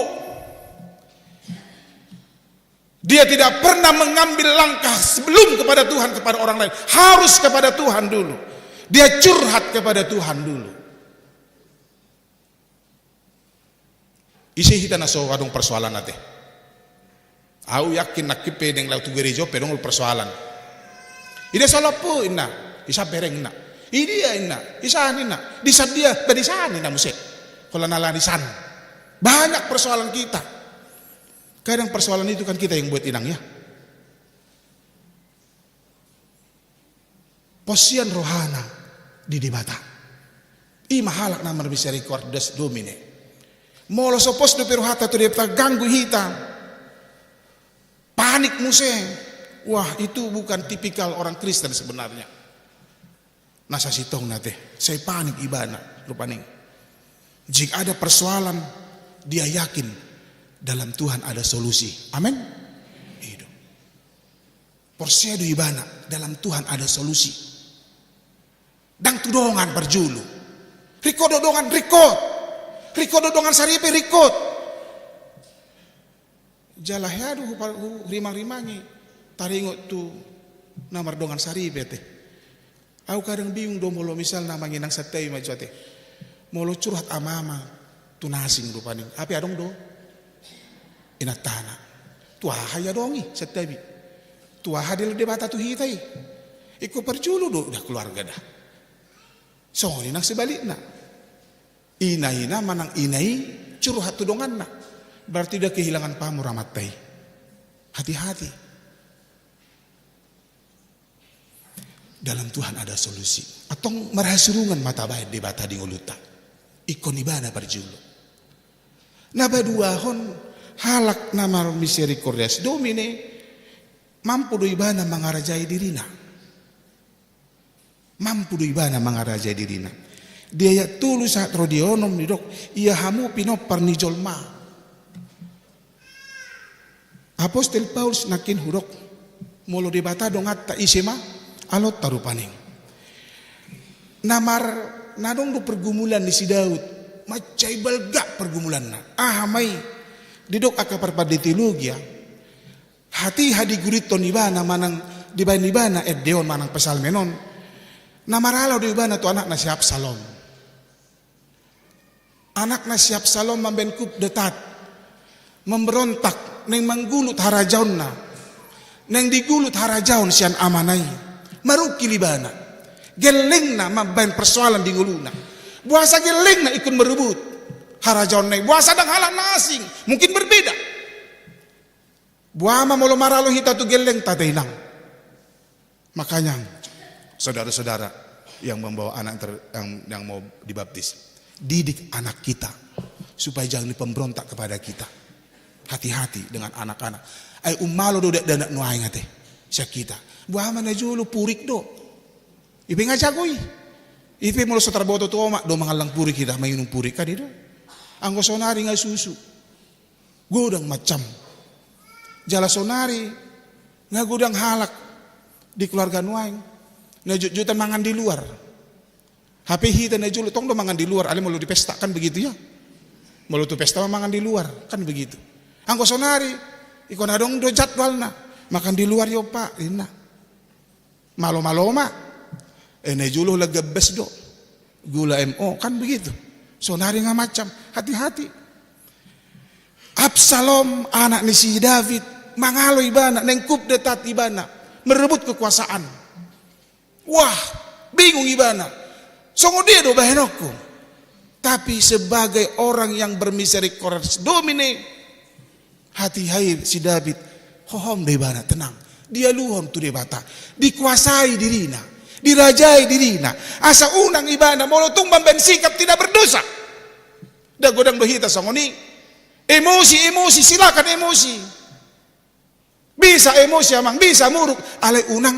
Dia tidak pernah mengambil langkah sebelum kepada Tuhan, kepada orang lain. Harus kepada Tuhan dulu. Dia curhat kepada Tuhan dulu. Ise hita na so adong persoalan ate? Au yakin nangkin pe deng lau tu gereja pe dong persoalan. Ida salap po inna, isa bereng inna. Idia inna, isa ninna, disan dia, badisan inna muse. Kalau nala disan. Banyak persoalan kita. Kadang persoalan itu kan kita yang buat inang ya. Posian rohana di Debata. I ma halak na marmisericordias Domine. Molo so pos dope rohata tu Debata ganggu hita. Panik muse. Wah, itu bukan tipikal orang Kristen sebenarnya. Na sasintongna ate, sai panik ibana rupani. Jika ada persoalan, dia yakin dalam Tuhan ada solusi. Amin. Ido. Porsea do ibana, dalam Tuhan ada solusi. Ndang tu dongan parjolo. Ringkot do dongan, ringkot. Ringkot do dongan saripe, ringkot. Jala hea do hupa-, hu-, hurimang-rimangi taringot tu na mardongan saripe ate. Au kadang bingung do molo misalna amang inang, santabi ma jo ate. Molo curhat amang tu na asing rupani, hape adong do inantana. Tu aha i adong i, santabi? Tu aha dilehon Debata tu hita i? Ingkon parjolo do da keluarga da. Songon i nang sebalikna. Ina-ina manang ina i curhat tu donganna. Berarti da kehilangan pamor amanta i. Hati-hati. Dalam Tuhan ada solusi. Antong marhasurungan ma tabaen Debata di ngolunta. Ingkon ibana parjolo. Na paduahon, halak na marmisericordias Domine, mampu do ibana mangarajai dirina. Mampu do ibana mangarajai dirina. Di ayat tolu sahat ro di onom didok, ia hamu pinompar ni jolma. Apostel Paulus nangkin hudok, molo Debata donganta, ise ma alonta rupani? Na mar-, na adong do pergumulan ni si Daud, mansai balga pergumulanna. Aha ma i? Didok angka parpande teologia, hatiha digurithon ibana manang dibaen ibana ende on manang psalmen on, na maralo do ibana tu anakna si Absalom. Anakna si Absalom mambaen coup d'état, memberontak, naeng manggulut harajaonna, naeng digulut harajaon sian amana i. Marungkil ibana. Gellengna mambaen persoalan di ngoluna. Boasa gellengna ingkon merebut harajaonna i? Boasa ndang halak na asing? Mungkin berbeda. Boha ma molo maralo hita tu gellengta ate inang? Makanya, saudara-saudara yang membawa anak ter-, yang, yang mau dibaptis, didik anak kita supaya jangan pemberontak kepada kita. Hati-hati dengan anak-anak. Ai ummalo do dakdanak nuaeng ate sian hita. Boha ma najolo purik do. I pe nga jago i. I pe molo so tarboto tu omak do mangallang purik hita, mainum purik kan i do. Anggo sonari nga susu. Godang macam. Jala sonari nga godang halak di keluarga nuaeng na jotjotan mangan di luar. Hape hita najolo tong do mangan di luar, alai molo di pesta kan begitu ya. Molo tu pesta ma mangan di luar kan begitu. Anggo sonari ingkon adong do jadwalna, makan di luar yo Pak, ninna. Malo-malo ma. Eh, najolo holan gambas do. Gula M O, kan begitu. Sonari nga macam, hati-hati. Absalom, anak ni si David, mangalo ibana, naeng coup d'état ibana, merebut kekuasaan. Wah, bingung ibana. Songon dia do bahenonku. Tapi sebagai orang yang bermisericordias Domine, hatiha i si David, hohom do ibana, tenang. Dialuhon tu Debata, dikuasai dirina, dirajai dirina. Asa unang ibana molo tung mambaen sikap tidak berdosa. Nda godang do hita songon i. Emosi, emosi, silakan emosi. Bisa emosi amang, bisa muruk, alai unang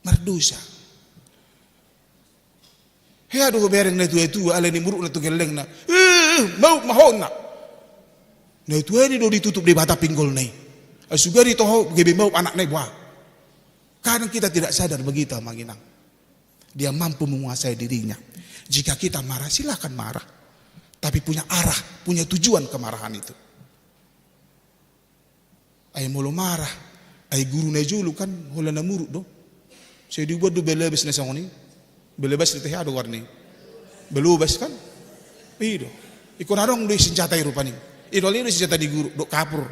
mardosa. Hea do hubereng na tua-tua, alai ni murukna tu gellengna. Eh, maup ma ho, ninna. Na tua i do ditutup Debata pinggolna i. Ai suga ditoho gabe maup anakna i, boha. Kadang kita tidak sadar begitu amang inang. Dia mampu menguasai dirinya. Jika kita marah, silakan marah. Tapi punya arah, punya tujuan kemarahan itu. Ai molo marah, ai guru najolo kan holan na muruk do. Sai dibuat do balabas na songon i. Balabas do, tahe do warna i. Balobas kan? I do. Ingkon adong do i sinjata i rupani. I do ale do sinjata ni guru, do kapur.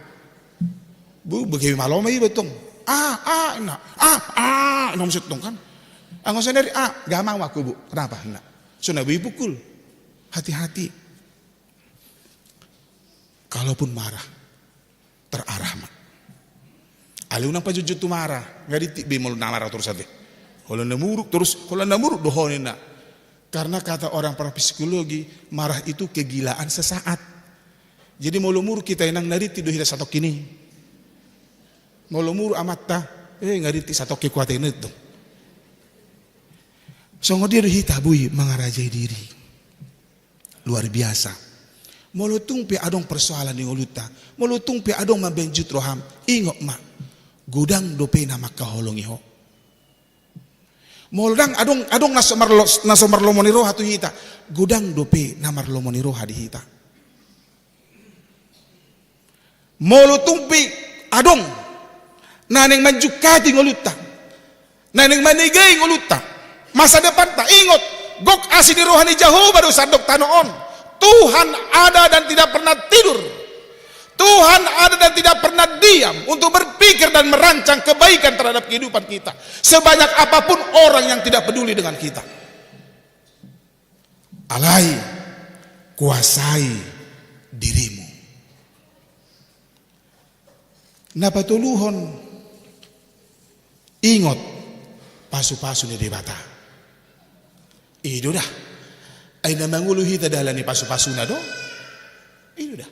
Bu, bagaimana malo ma iba tong. Ah, ah, ninna. Ah, ah, ninna muse tong kan. Anggo sonari, ah, gamang ma aku, Bu. Kenapa, ninna? So na boi pukul. Hati-hati. Kalaupun marah, terarah ma. Alai unang pajotjot tu marah, nga rintik be molo na marah torus ate. Holan na muruk torus, holan na muruk do ho ninna. Karena kata orang parapsikologi, marah itu kegilaan sesaat. Jadi molo muruk hita inang, na rintik do hita satongkin i. Molo muruk amanta, eh, nga rintik satongkin kuat i ninna tong. Songon dia do hita boi mangarajai diri. Luar biasa. Molo tung pe adong persoalan di ngolunta, molo tung pe adong mambaen jut roham, ingot ma, godang dope na mangkaholongi ho. Molo ndang adong, adong na so marlo-, na so marlomo ni roha tu hita, godang dope na marlomo ni roha di hita. Molo tung pe adong na naeng manjungkati ngolunta, na naeng manegai ngolunta, Masa depanta, ingot, gok asi ni roha ni Jahowa do sandok tano on. Tuhan ada dan tidak pernah tidur. Tuhan ada dan tidak pernah diam untuk berpikir dan merancang kebaikan terhadap kehidupan kita. Sebanyak apapun orang yang tidak peduli dengan kita. Alai, kuasai dirimu. Na patoluhon, ingot pasupasu ni Debata. I do da. Ai na mangolu hita dalan ni pasupasuna do. I do da.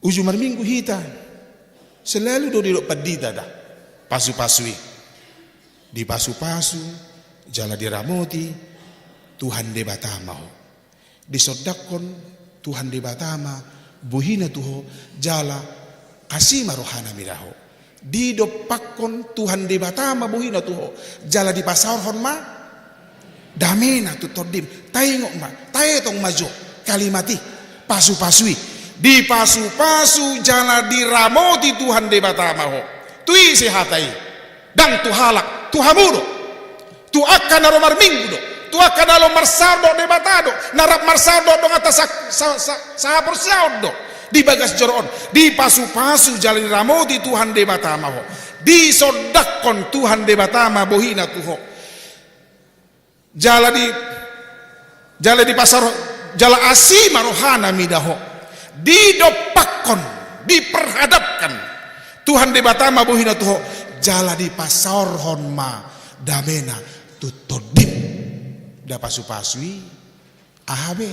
Uju marminggu hita, selalu do didok pandita da pasupasu i. Dipasupasu jala diramoti Tuhan Debata ma ho. Disondangkon Tuhan Debata ma bohina tu ho, jala asi ma rohana mida ho. Didompakkon Tuhan Debata ma bohina tu ho, jala dipasaorhon ma damena tu tondim. Taingot ma, taetong ma jo kalimat i, pasupasu i. Dipasupasu jala diramoti Tuhan Debata ma ho. Tu ise hata i? Ndang tu halak, tu hamu do. Tu angka na ro marminggu do. Tu angka na ro marsaor dohot Debata do. Na rap marsaor dohot donganta sa-, sa-, sa-, sahaporseaon do. Di bagas joro on. Dipasupasu jala diramoti Tuhan Debata ma ho. Disondangkon Tuhan Debata ma bohina tu ho. Jala di, jala dipasar, jala asi ma rohana mida ho. Didompakkon, diperhadapkan Tuhan Debata ma bohina tu ho. Jala dipasaorhon ma damena tu tondim. Nda pasupasu i, aha be?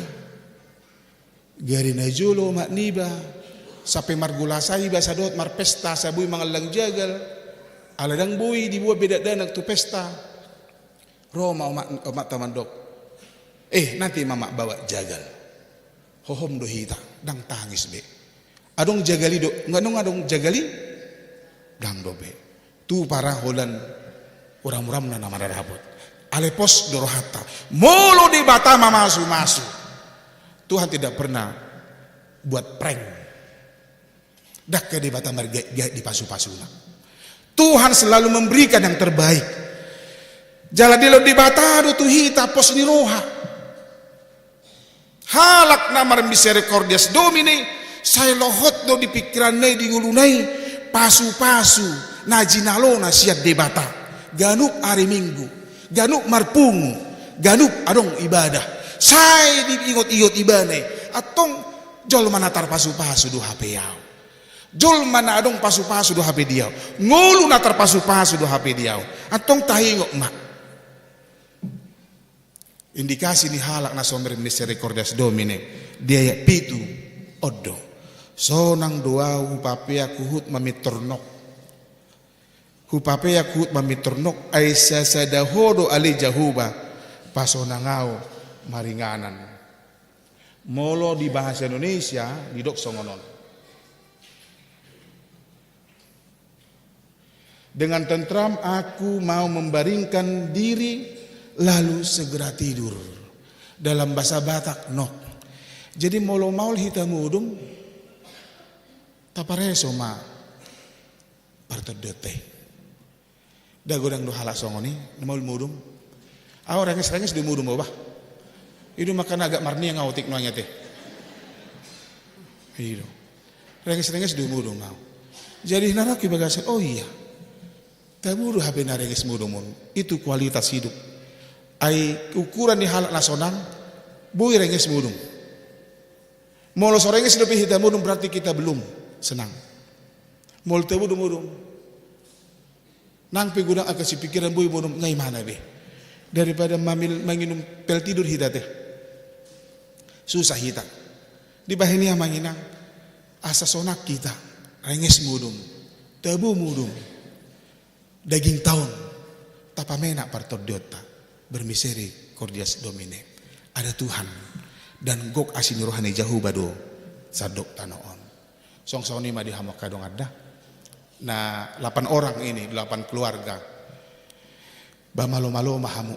Gari na jolo omak niba, sampe margulasa iba asa dohot marpesta, asa boi mangallang jagal. Ala ndang boi diboan be dakdanak tu pesta. Ro ma omak, omakta mandok, "Eh, nanti ma, Mak, bawa jagal." Hohom do hita, ndang tangis be. Adong jagal i do, nga adong jagal i? Ndang dope. Tu parholan uram-uramna na mararabot. Alai pos do rohanta. Molo Debata mamasumasu, Tuhan tidak pernah buat prank. Ndang ke Debata margait-gait di pasu-pasuna. Tuhan selalu memberikan yang terbaik. Jala dilehon Debata do tu hita pos ni roha. Halak na marmisericordias Domine, sai lohot do di pingkiranna i, di ngoluna i, pasu-pasu na jinalona sian Debata. Ganup ari Minggu, ganup marpungu, ganup adong ibadah. Sai diingot-ingot ibana i, antong jolma na tarpasu-pasu do hape ahu. Jolma na adong pasu-pasu do hape di ahu. Ngolu na tarpasu-pasu do hape di ahu. Antong taingot ma. Indikasi ni halak na so marmisericordias Domine di ayat pitu on do: Sonang do ahu hupapeak huhut mamintor nok. Hupapeak huhut mamintor nok, ai sasada Ho do ale Jahowa, pasonang ahu maringanan. Molo di bahasa Indonesia didok songon on: Dengan tentram aku mau membaringkan diri, lalu segera tidur. Dalam bahasa Batak, nok. Jadi molo maol hita modom, tapareso ma partondionta i. Nda godang do halak songon i, na maol modom. Ahu renges-renges do modom ahu, bah. I do makana agak marniang ahu otik nuaeng ate. I do. Renges-renges do modom ahu. Jadi na ro au di bagasan, oh iya. Tabo do hape na renges modom on. Itu kualitas hidup. Ai ukuran ni halak na sonang, boi renges modom. Molo so renges dope hita modom, berarti kita belum senang. Molo tabo do modom, nang pe godang angka sipingkiran, boi modom, nga imana be. Daripada mamil-, manginum pel tidur hita te, susah hita. Dibahen i amang inang, asa sonang hita, renges modom, tabo modom, dagingta on tapamenak partondionta. Bermisericordias Domine. Ada Tuhan, dan gok asi ni roha ni Jahowa do sandok tano on. Songon i ma di hamu angka dongan da. Na delapan orang ini, delapan keluarga. Ba malo-malo ma hamu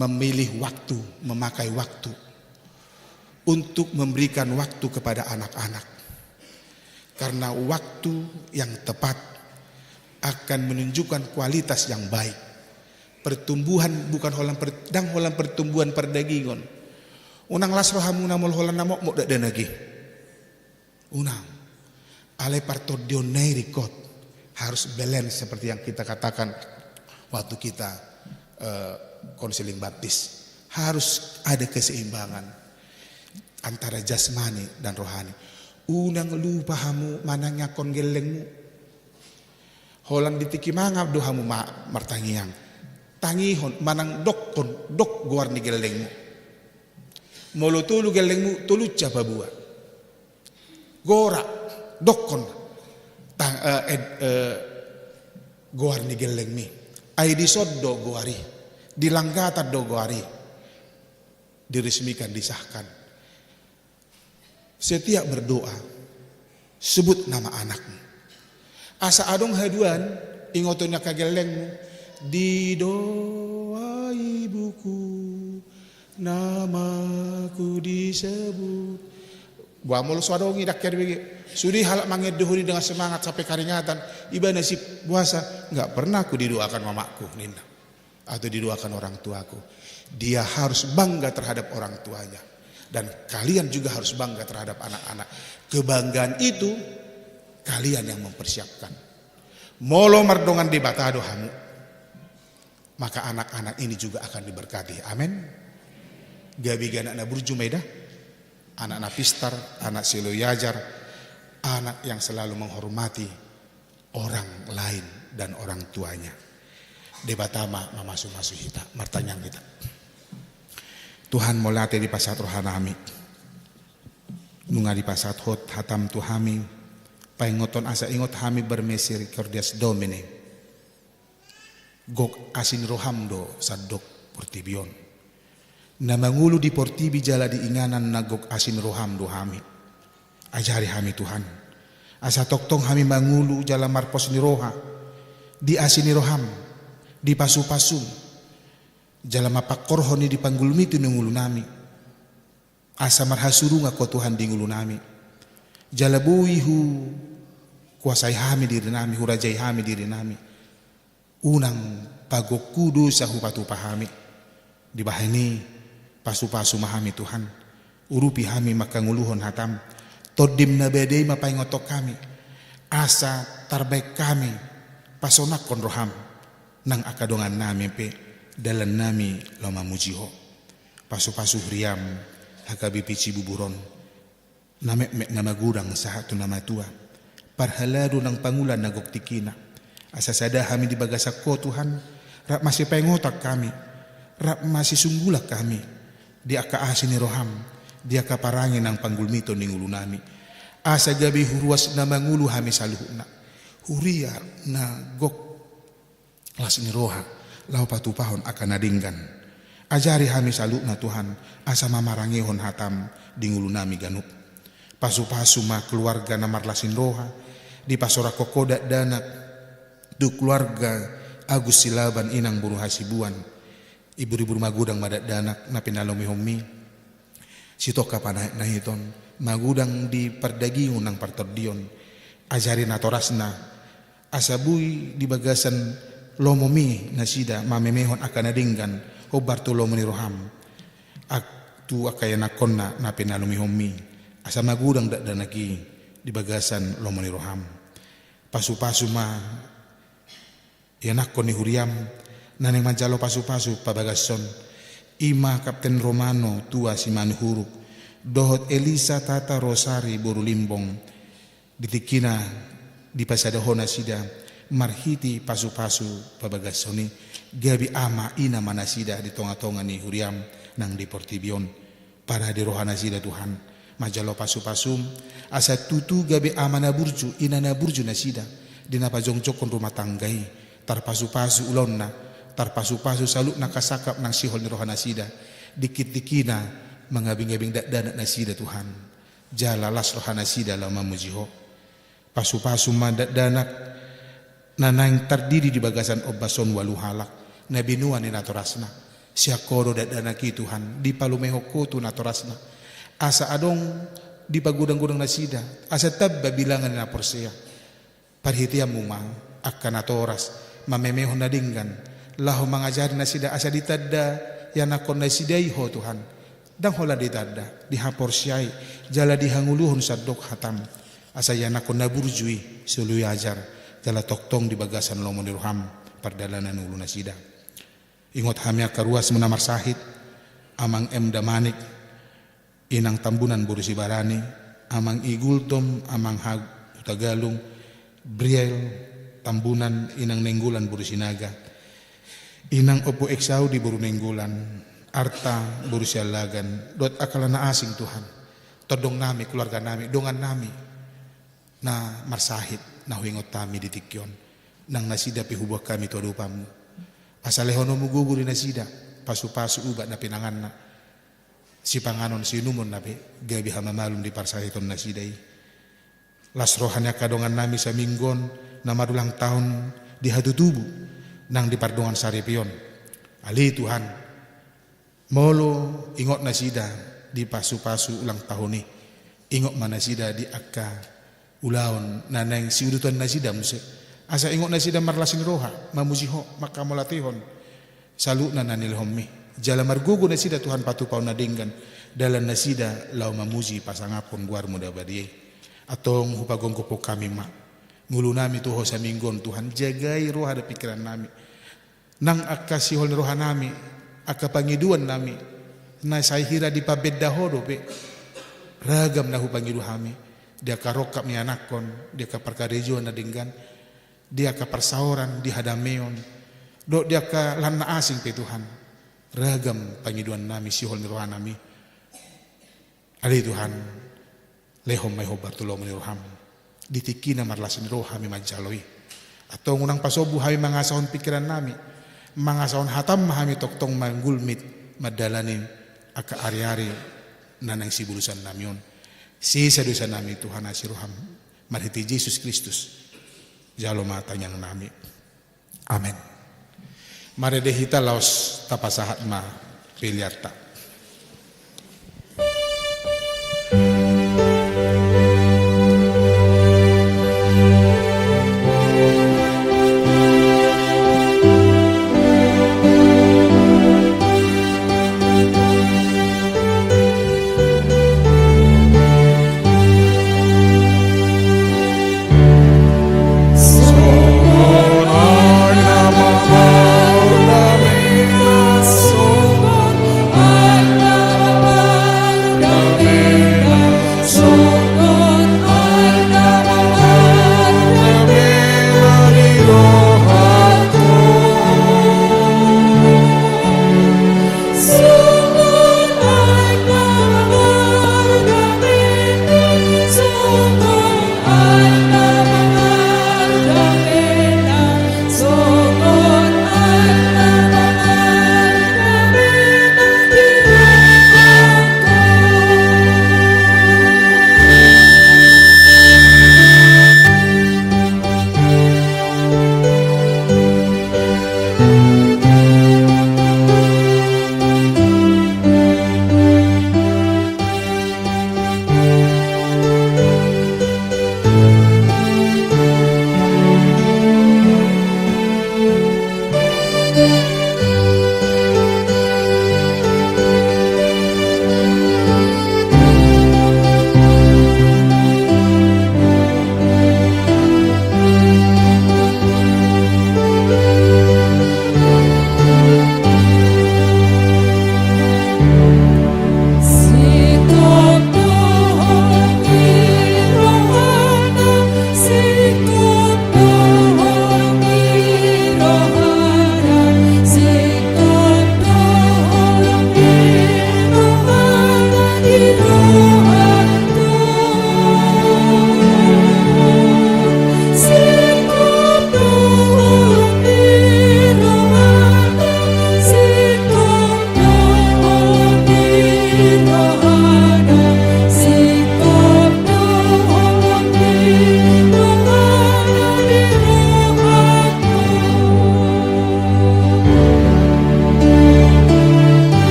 memilih waktu, memakai waktu untuk memberikan waktu kepada anak-anak. Karena waktu yang tepat akan menunjukkan kualitas yang baik. Pertumbuhan bukan holan per, ndang holan pertumbuhan pardagingon. Unang las rohamuna molo holan na mokmok dakdanak i. Unang. Alai partondionna i ringkot harus balance seperti yang kita katakan waktu kita eh, konseling baptis. Harus ada keseimbangan antara jasmani dan rohani. Unang lupa hamu manangiangkon gellengmu. Holan di tingki mangan do hamu ma, martangiang. Tangihon manang dokkon, dok goar ni gellengmu. Molo tolu gellengmu, tolu siapa buah. Gora, dokkon. Tang, eh, ed, eh, goar ni gellengmi. Ai dison do goar i. Di langgatan do goar i. Diresmikan, disahkan. Setiap berdoa, sebut nama anakmu. Asa adong haduan, ingoton angka gellengmu, di doa ibuku, namaku disebut. Buah molo so adong i dakkan bege. Sude halak mangendehon i dengan semangat sampai karingatan. Ibana sip puasa, nggak pernah aku didoakan mamakku, ninna. Atau didoakan orang tuaku. Dia harus bangga terhadap orang tuanya. Dan kalian juga harus bangga terhadap anak-anak. Kebanggaan itu kalian yang mempersiapkan. Molo mardongan Debata do hamu, maka anak-anak ini juga akan diberkati. Amin. Gabe anak na burju ma ida. Anak na pistar, anak si elok diajar, anak yang selalu menghormati orang lain dan orang tuanya. Debata ma mamasu-masu hita. Martangiang hita. Tuhan, mauliate dipasahat rohanami. Nunga dipasahat Ho hatam tu hami, paingothon asa ingot hami bermisericordias Domine. Gok asi ni roham do sandok portibi on. Na mangolu di portibi jala di inganan na gok asi ni roham do hami. Ajari hami Tuhan. Asa tongtong hami mangolu jala marpos ni roha. Di asi ni roham. Di pasu-pasum. Jala mapangkorhon i di panggulmiton ni ngolunami. Asa marhasurungan Ho Tuhan di ngolunami. Jala boi hukuasai hami dirinami, hurajai hami dirinami. Unang pagokku dosa hupatupa hami. Dibahen i pasu-pasu ma hami Tuhan. Urupi hami mangkangoluhon hatam. Tondim na bade i ma paingothon hami. Asa tarbaen hami pasonangkon roham. Nang angka dongannami pe dalannami laho mamuji Ho. Pasu-pasu huriam H K B P Cibubur on. Na metmet na magodang sahat tu na matua. Parhalado nang pangula na gok tingkina. Asa sada hami di bagasan Ho Tuhan, rap masipaingotan hami, rap masisunggulan hami, di angka asi ni roham, di angka parange nang panggulmiton ni ngolunami. Asa gabe huruas na mangolu hami saluhutna. Huria na gok las ni roha, laho patupahon angka na denggan. Ajari hami saluhutna Tuhan, asa mamarangehon hatam di ngolunami ganup. Pasu-pasu ma keluarga na marlas ni roha, dipasorangkon Ho dakdanak, tu keluarga Agus Silaban inang boru Hasibuan. Ibur-ibur magodang ma dakdanak na pinalumehonmi. Sitongka panaek na hiton, magodang di pardagingon nang partondion. Ajari natorasna, asa boi di bagasan lomomi nasida mamemehon angka na denggan, hombar tu lomo ni roham. Ak, tu angka ianakkonna na pinalumehonmi. Asa magodang dakdanak i di bagasan lomo ni roham. Pasu-pasu ma ianakkon ni huriam, na naeng manjalo pasu-pasu pabagason, i ma Kapten Romano tua Simanihuruk, dohot Elisa Tata Rosari boru Limbong, di tingkina dipasada Ho nasida, marhite pasu-pasu pabagason i, gabe ama ina ma nasida di tonga-tonga ni huriam nang di portibi on. Parade roha nasida Tuhan, manjalo pasu-pasum, asa tutu gabe ama na burju, ina na burju nasida, di na pajongjongkon rumah tangga i, tarpasu-pasu ulaonna, tarpasu-pasu saluhutna angka sangkap nang sihol ni roha nasida, dikit-dikina mangabing-abing dakdanak nasida Tuhan, jala las roha nasida laho mamuji Ho. Pasu-pasu ma dakdanak na naeng tardidi di bagasan ombas on ualu halak, na binoan ni natorasna. Sian Ho do dakdanak i Tuhan, dipalumehon Ho tu natorasna. Asa adong dipagodang-godang nasida, asa tamba bilangan ni na porsea. Parhiteanmu ma, angka natoras, mamemehon na denggan, laho mangajari nasida asa ditanda ianakkon nasida i Ho Tuhan. Ndang holan ditanda, dihaporseai, jala dihangoluhon sandok hatam. Asa ianakkon na burju i, solu i ajar, jala tongtong di bagasan lomo ni roham, pardalanan ni ngolu nasida. Ingot hami angka ruas muna marsahit, Amang M Damanik, Inang Tambunan boru Sibarani, Amang I Gultom, Amang Hutagalung, Briel Tambunan, Inang Nainggolan boru Sinaga, Inang Ompu Eksaudi boru Nainggolan, Arta boru Siallagan, dohot angka na asing Tuhan. Tondong nami, keluarga nami, dongan nami. Na marsahit, na huingot hami di tingki on. Nang nasida pe huboan hami tu adopanmu. Asa lehononmu gogo di nasida, pasupasu ubat na pinanganna. Sipanganon siinumonna pe, gabe hamamalum di parsahiton nasida i. Las roha ni angka dongan nami Saminggon, na marulang tahun di hatutubu, nang di pardongan saripeon. Ale Tuhan, molo ingot nasida di pasupasu ulang tahun i, ingot ma nasida di angka ulaon na naeng siuduton nasida muse. Asa ingot nasida marlas ni roha, mamuji Ho, manghamauliatehon saluhutna na nilehonmi. Jala margogo nasida Tuhan patupaon na denggan, dalan nasida laho mamuji pasangaphon goarmu na badia i. Antong hupagomgophon hami ma ngolu nami tu Ho Saminggon Tuhan, jagai roha dohot pingkiran nami. Nang angka sihol ni roha nami, angka pangidoan nami, na sai hira dipabenda Ho dope, ragam na hupangido hami, di angka rongkap ni anakkon, di angka parkarejoan na denggan, di angka parsaoran, di hadameon, dohot di angka lan na asing pe Tuhan, ragam pangidoan nami, sihol ni roha nami. Ale Tuhan, lehon ma i hombar tu lomo ni roham. Di tingki na marlas ni roha hami manjalo i. Antong unang pasombu hami mangasahon pingkiran nami, mangasahon hatam ma hami tongtong manggulmit mandalani angka ari-ari na naeng sibulusan nami on. Sesa dosa nami Tuhan asi roham. Marhite Jesus Kristus. Jalo ma tangiang nami. Amen. Marende hita laos tapasahat ma peleanta.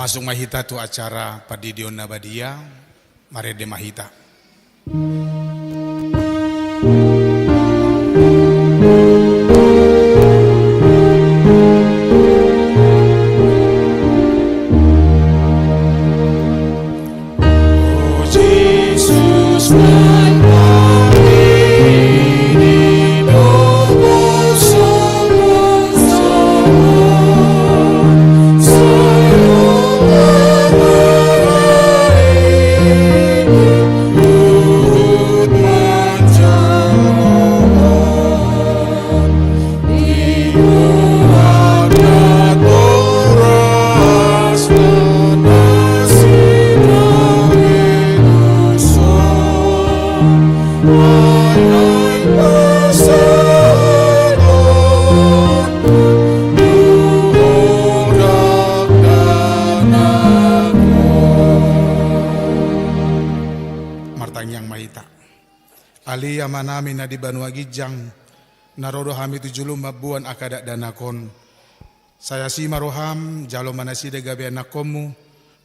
Masuk ma hita tu acara pandidion na badia, marende ma hita. Martangiang ma hita. Ale Amanami na di banua ginjang, na ro do hami tu jolom mamboan angka dakdanak on. Sai asi ma roham, jalo ma nasida gabe anakkonmu,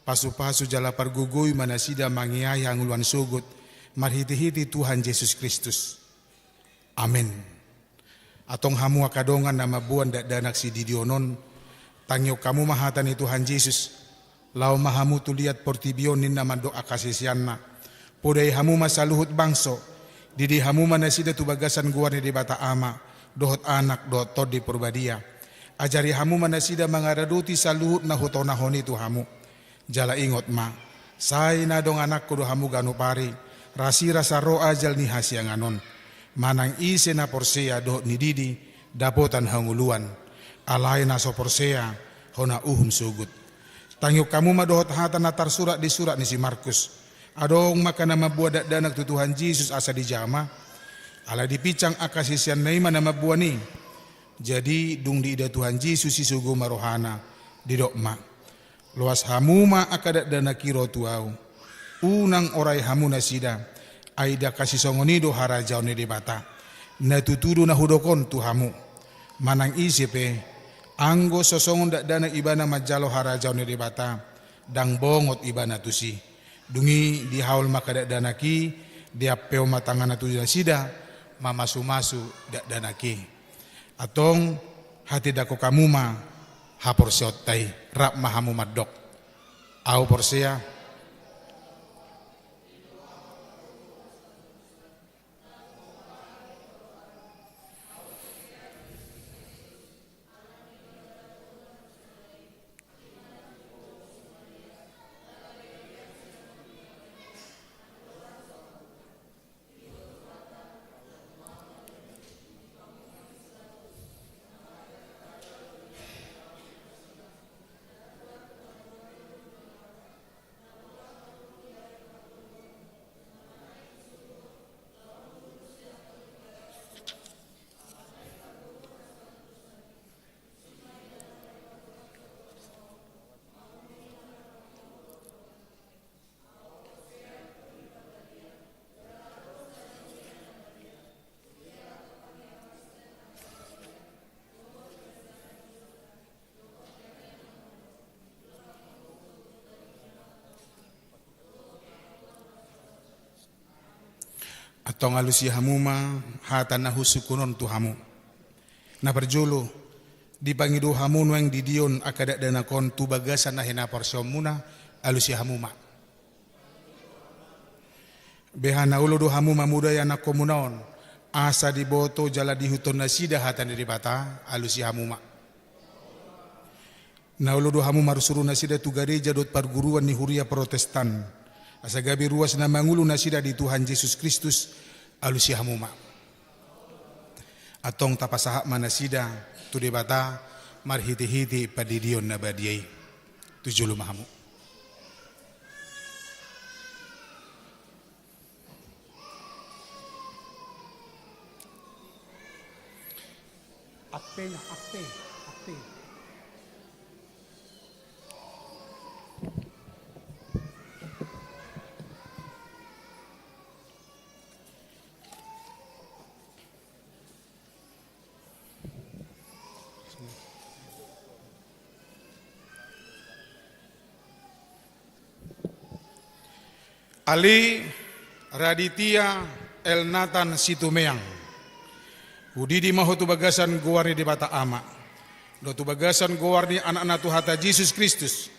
pasupasu jala pargogoi ma nasida mangeahi hangoluan sogot, marhitehite Tuhan Jesus Kristus. Amen. Antong hamu angka dongan na mamboan dakdanak sididionon, tangihon hamu ma hata ni Tuhan Jesus. Laho ma hamu tu liat portibi on, ninna mandok angka siseanna. Podai hamu ma saluhut bangso, didi hamu ma nasida tu bagasan goar ni Debata Ama, dohot Anak, dohot Tondi Porbadia. Ajari hamu ma nasida mangaradoti saluhut na hutonahon i tu hamu. Jala ingot ma, sai na dongananku do hamu ganup ari, rasirasa ro ajal ni hasiangan on. Manang ise na porsea dohot nididi, dapotan hangoluan. Alai na so porsea, hona uhum sogot. Tangihon hamu ma dohot hata na tarsurat di surat ni si Markus. Adong ma angka na mamboan dakdanak tu Tuhan Jesus asa dijama. Alai dipinsang angka siseanna i ma na mamboan i. Jadi, dung diida Tuhan Jesus i, sogo ma rohana, didok ma: Loas hamu ma angka dakdanak i ro tu Ahu. Unang orai hamu nasida, ai ndang hasisongon i do harajaon ni Debata. Na tutu do na hudok on tu hamu. Manang ise pe, anggo so songon dakdanak ibana manjalo harajaon ni Debata, ndang bongot ibana tusi. Dung i dihaol ma angka dakdanak i, diampehon ma tangana tu nasida, mamasumasu dakdanak i. Antong, hatindangkon hamu ma haporseaonta i, rap ma hamu mandok: Ahu porsea. Antong alusi hamu ma hata na husungkun on tu hamu. Na parjolo, dipangido hamu nuaeng didion angka dakdanak on tu bagasan na hinaporseaonmuna, alusi hamu ma. Beha na olo do hamu mamodai anakkonmuna on, asa diboto jala diihuthon nasida hata ni Debata, alusi hamu ma. Na olo do hamu marsuru nasida tu gareja dohot parguruan ni huria Protestan, asa gabe ruas na mangolu nasida di Tuhan Jesus Kristus, alusi hamu ma. Antong tapasahat ma nasida tu Debata marhitehite pandidion na badia i. Tu jolo ma hamu. Ape, ape, ape. Ali Raditya Elnatan Situmeang. Hudidi ma ho tu bagasan goar ni Debata Ama, dohot tu bagasan goar ni Anakna Tuhanta Jesus Kristus,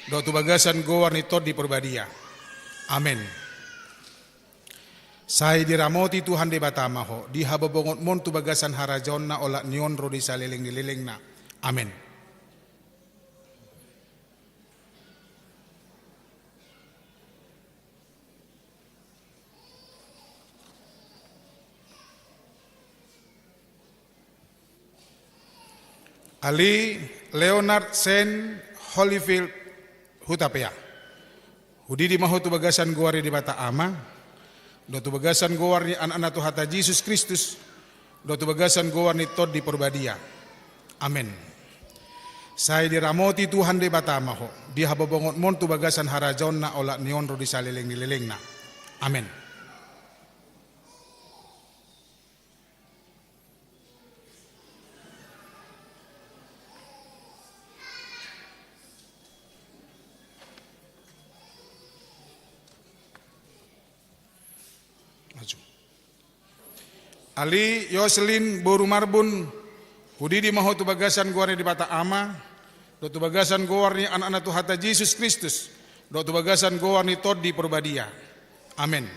dohot tu bagasan goar ni Tondi Porbadia. Amen. Sai diramoti Tuhan Debata ma ho, di habobongonmon tu bagasan harajaonna olat ni on ro di saleleng ni lelengna. Amen. Ali Leonard Saint Holyfield Hutapea. Hudidi ma ho tu bagasan goar ni Debata Ama, dohot tu bagasan goar ni Anakna Tuhanta Jesus Kristus, dohot tu bagasan goar ni Tondi Porbadia. Amen. Sai diramoti Tuhan Debata ma ho, di habobongonmon tu bagasan harajaonna olat ni on ro di saleleng ni lelengna. Amen. Maju. Ali Yoselin boru Marbun, hudidi ma ho tu bagasan goar ni Debata Ama, dohot tu bagasan goar ni Anakna Tuhanta Jesus Kristus, dohot tu bagasan goar ni Tondi Porbadia. Amen.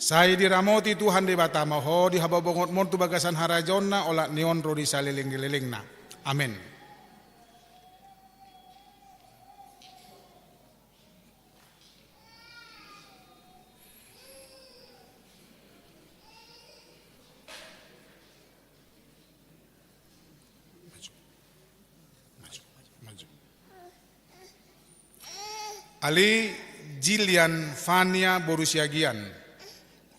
Sai diramoti Tuhan Debata ma ho, di habobongonmon tu bagasan harajaonna olat ni on ro di saleleng ni lelengna. Amen. Ali Jilian Fania boru Siagian.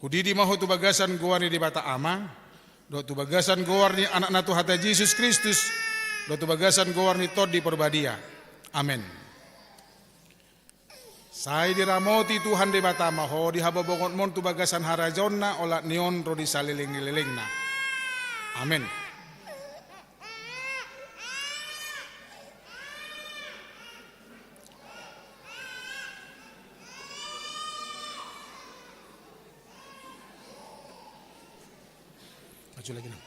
Hudidi ma ho tu bagasan goar ni Debata Ama, dohot tu bagasan goar ni Anakna Tuhanta Jesus Kristus, dohot tu bagasan goar ni Tondi Porbadia. Amen. Sai diramoti Tuhan Debata ma ho, di habobongonmon tu bagasan harajaonna olat ni on ro di saleleng ni lelengna. Amen. Maju lagi, Nang.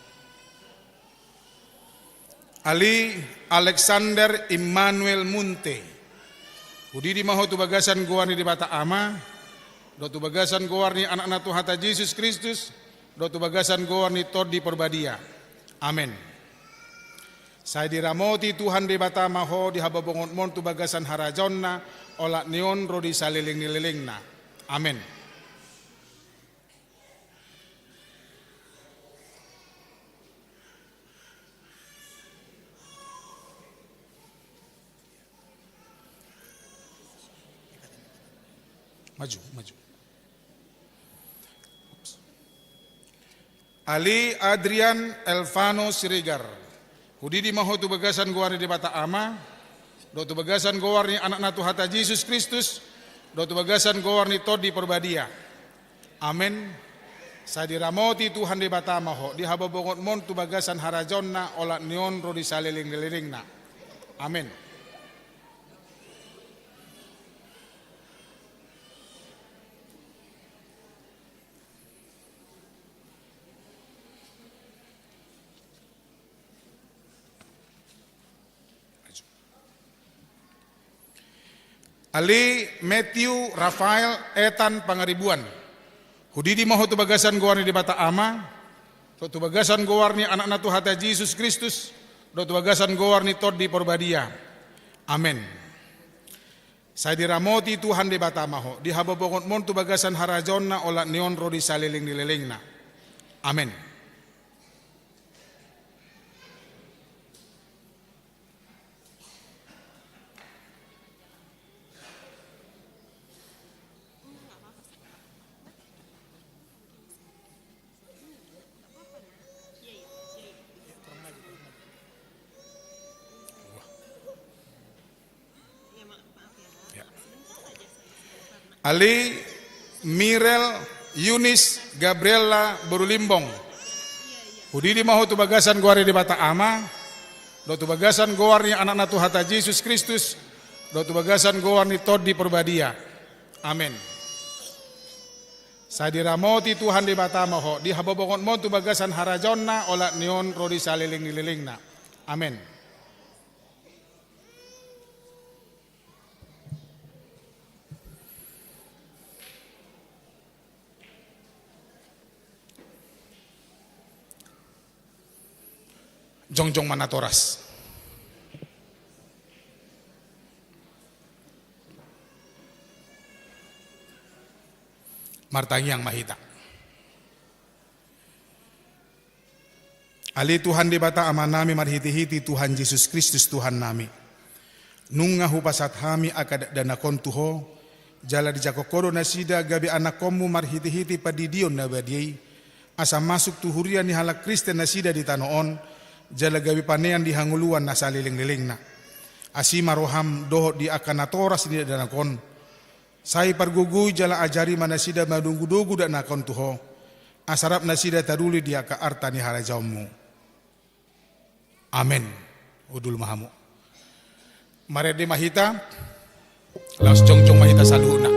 Ali Alexander Immanuel Munte. Hudidi ma ho tu bagasan goar ni Debata Ama, dohot tu bagasan goar ni Anakna Tuhanta Jesus Kristus, dohot tu bagasan goar ni Tondi Porbadia. Amen. Sai diramoti Tuhan Debata ma ho, di habobongonmon tu bagasan harajaonna olat ni on ro di saleleng ni lelengna. Amen. Maju, maju. Ali Adrian Elvano Siregar. Hudidi ma ho tu bagasan goar ni Debata Ama, dohot tu bagasan goar ni Anakna Tuhanta Jesus Kristus, dohot tu bagasan goar ni Tondi Porbadia. Amen. Sai diramoti Tuhan Debata ma ho, di habobongonmon tu bagasan harajaonna olat ni on ro di saleleng ni lelengna. Amen. Ali Matthew Rafael Ethan Pangaribuan. Hudidi ma ho tu bagasan goar ni Debata Ama, dohot tu bagasan goar ni Anakna Tuhanta Jesus Kristus, dohot tu bagasan goar ni Tondi Porbadia. Amen. Sai diramoti Tuhan Debata ma ho, di habobongonmon tu bagasan harajaonna olat ni on ro di saleleng ni lelengna. Amen. Ali Mirel Yunis Gabriela boru Limbong. Hudidi ma ho tu bagasan goar ni Debata Ama, dohot tu bagasan goar ni Anakna Tuhanta Jesus Kristus, dohot tu bagasan goar ni Tondi Porbadia. Amen. Sai diramoti Tuhan Debata ma ho di habobongonmon tu bagasan harajaonna, olat ni on ro di saleleng ni lelengna. Amen. Jongjong ma natoras. Martangiang ma hita. Ale Tuhan Debata Amanami marhitehite Tuhan Jesus Kristus Tuhannami. Nunga hupasahat hami angka dakdanak on tu Ho, jala dijangkon Ho do nasida gabe anakkonmu marhitehite pandidion na badia i, asa masuk tu huria ni halak Kristen nasida di tano on, jala gabe panean di hangoluan na saleleng-lelengna. Asi ma roham dohot di angka natoras ni dakdanak on, sai pargogoi jala ajari ma nasida madogudogu dakdanak on tu Ho, asa rap nasida taruli di angka arta ni harajaonmu. Amen. Hundul ma hamu. Marende ma hita. Laos jongjong ma hita saluhutna.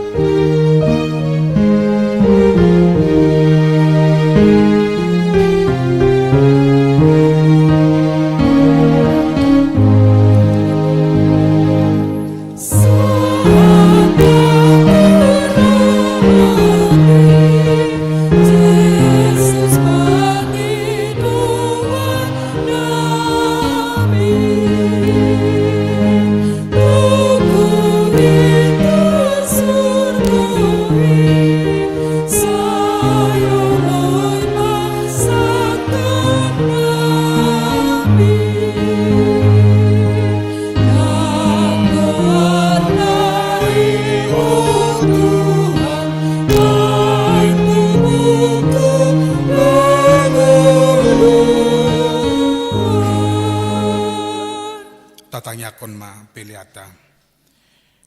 Tatangiangkon ma peleanta.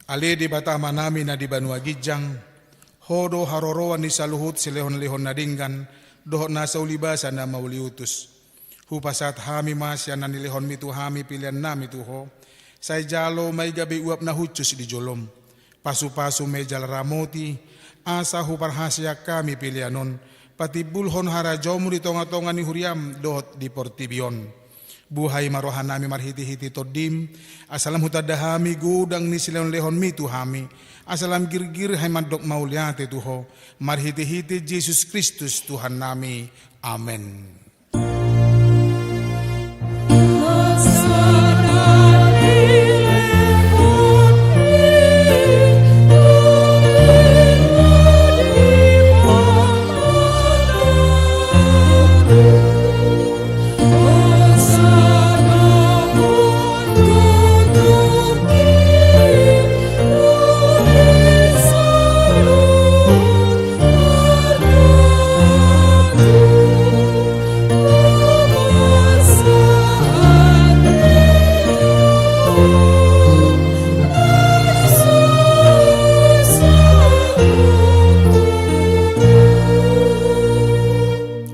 Ale Debata Amanami na di banua ginjang, Ho do haroroan ni saluhut silehonlehon na denggan dohot nasa ulibasa na mauliutus. Hupasahat hami ma sian na nilehonmi tu hami peleannami tu Ho, sai jalo ma i gabe uap na hushus di jolom. Pasupasu ma i jala ramoti, asa huparhaseang hami pelean on patimbulhon harajaonmu di tongatonga ni huriam dohot di portibi on. Buhai ma rohanami marhitehite Tondim, asa lam hutanda hami godang ni silehonlehonmi tu hami, asa lam girgir hami mandok mauliate tu Ho, marhitehite Jesus Kristus Tuhannami. Amen.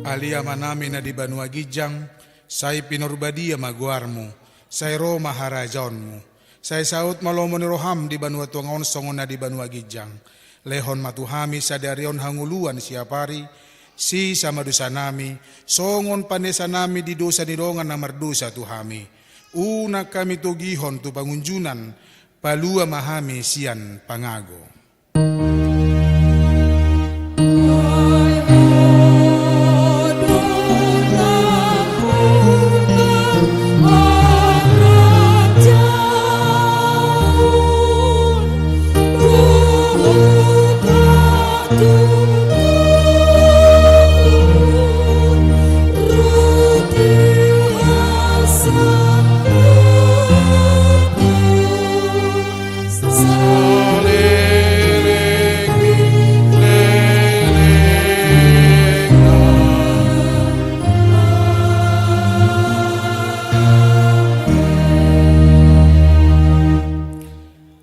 Ale Amanami na di banua ginjang, sai pinarbadia ma goarmu, sai ro ma harajaonmu, sai saut ma lomo ni roham di banua tonga on songon na di banua ginjang. Lehon ma tu hami sadari on hangoluan siapari, sesa ma dosanami, songon panesanami di dosa ni dongan na mardosa tu hami. Unang hami togihon tu pangunjunan, palua ma hami sian pangago.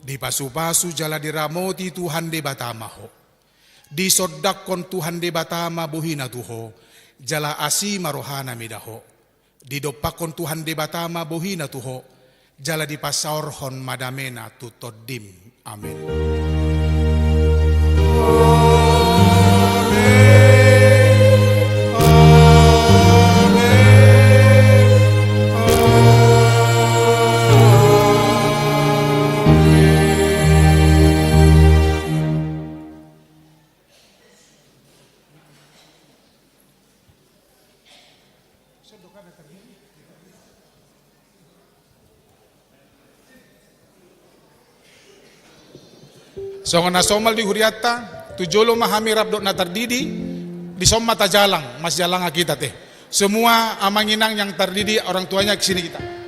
Dipasupasu jala diramoti Tuhan Debata ma ho. Disondangkon Tuhan Debata ma bohina tu ho, jala asi ma rohana mida ho. Didompakkon Tuhan Debata ma bohina tu ho, jala dipasaorhon ma damena tu tondim. Amen. Songon na somal di hurianta, tu jolo ma hami rap dohot na tardidi, dison ma tajalang, masijalangan hita te. Semua amang inang yang tardidi, orang tuanya ke sini kita.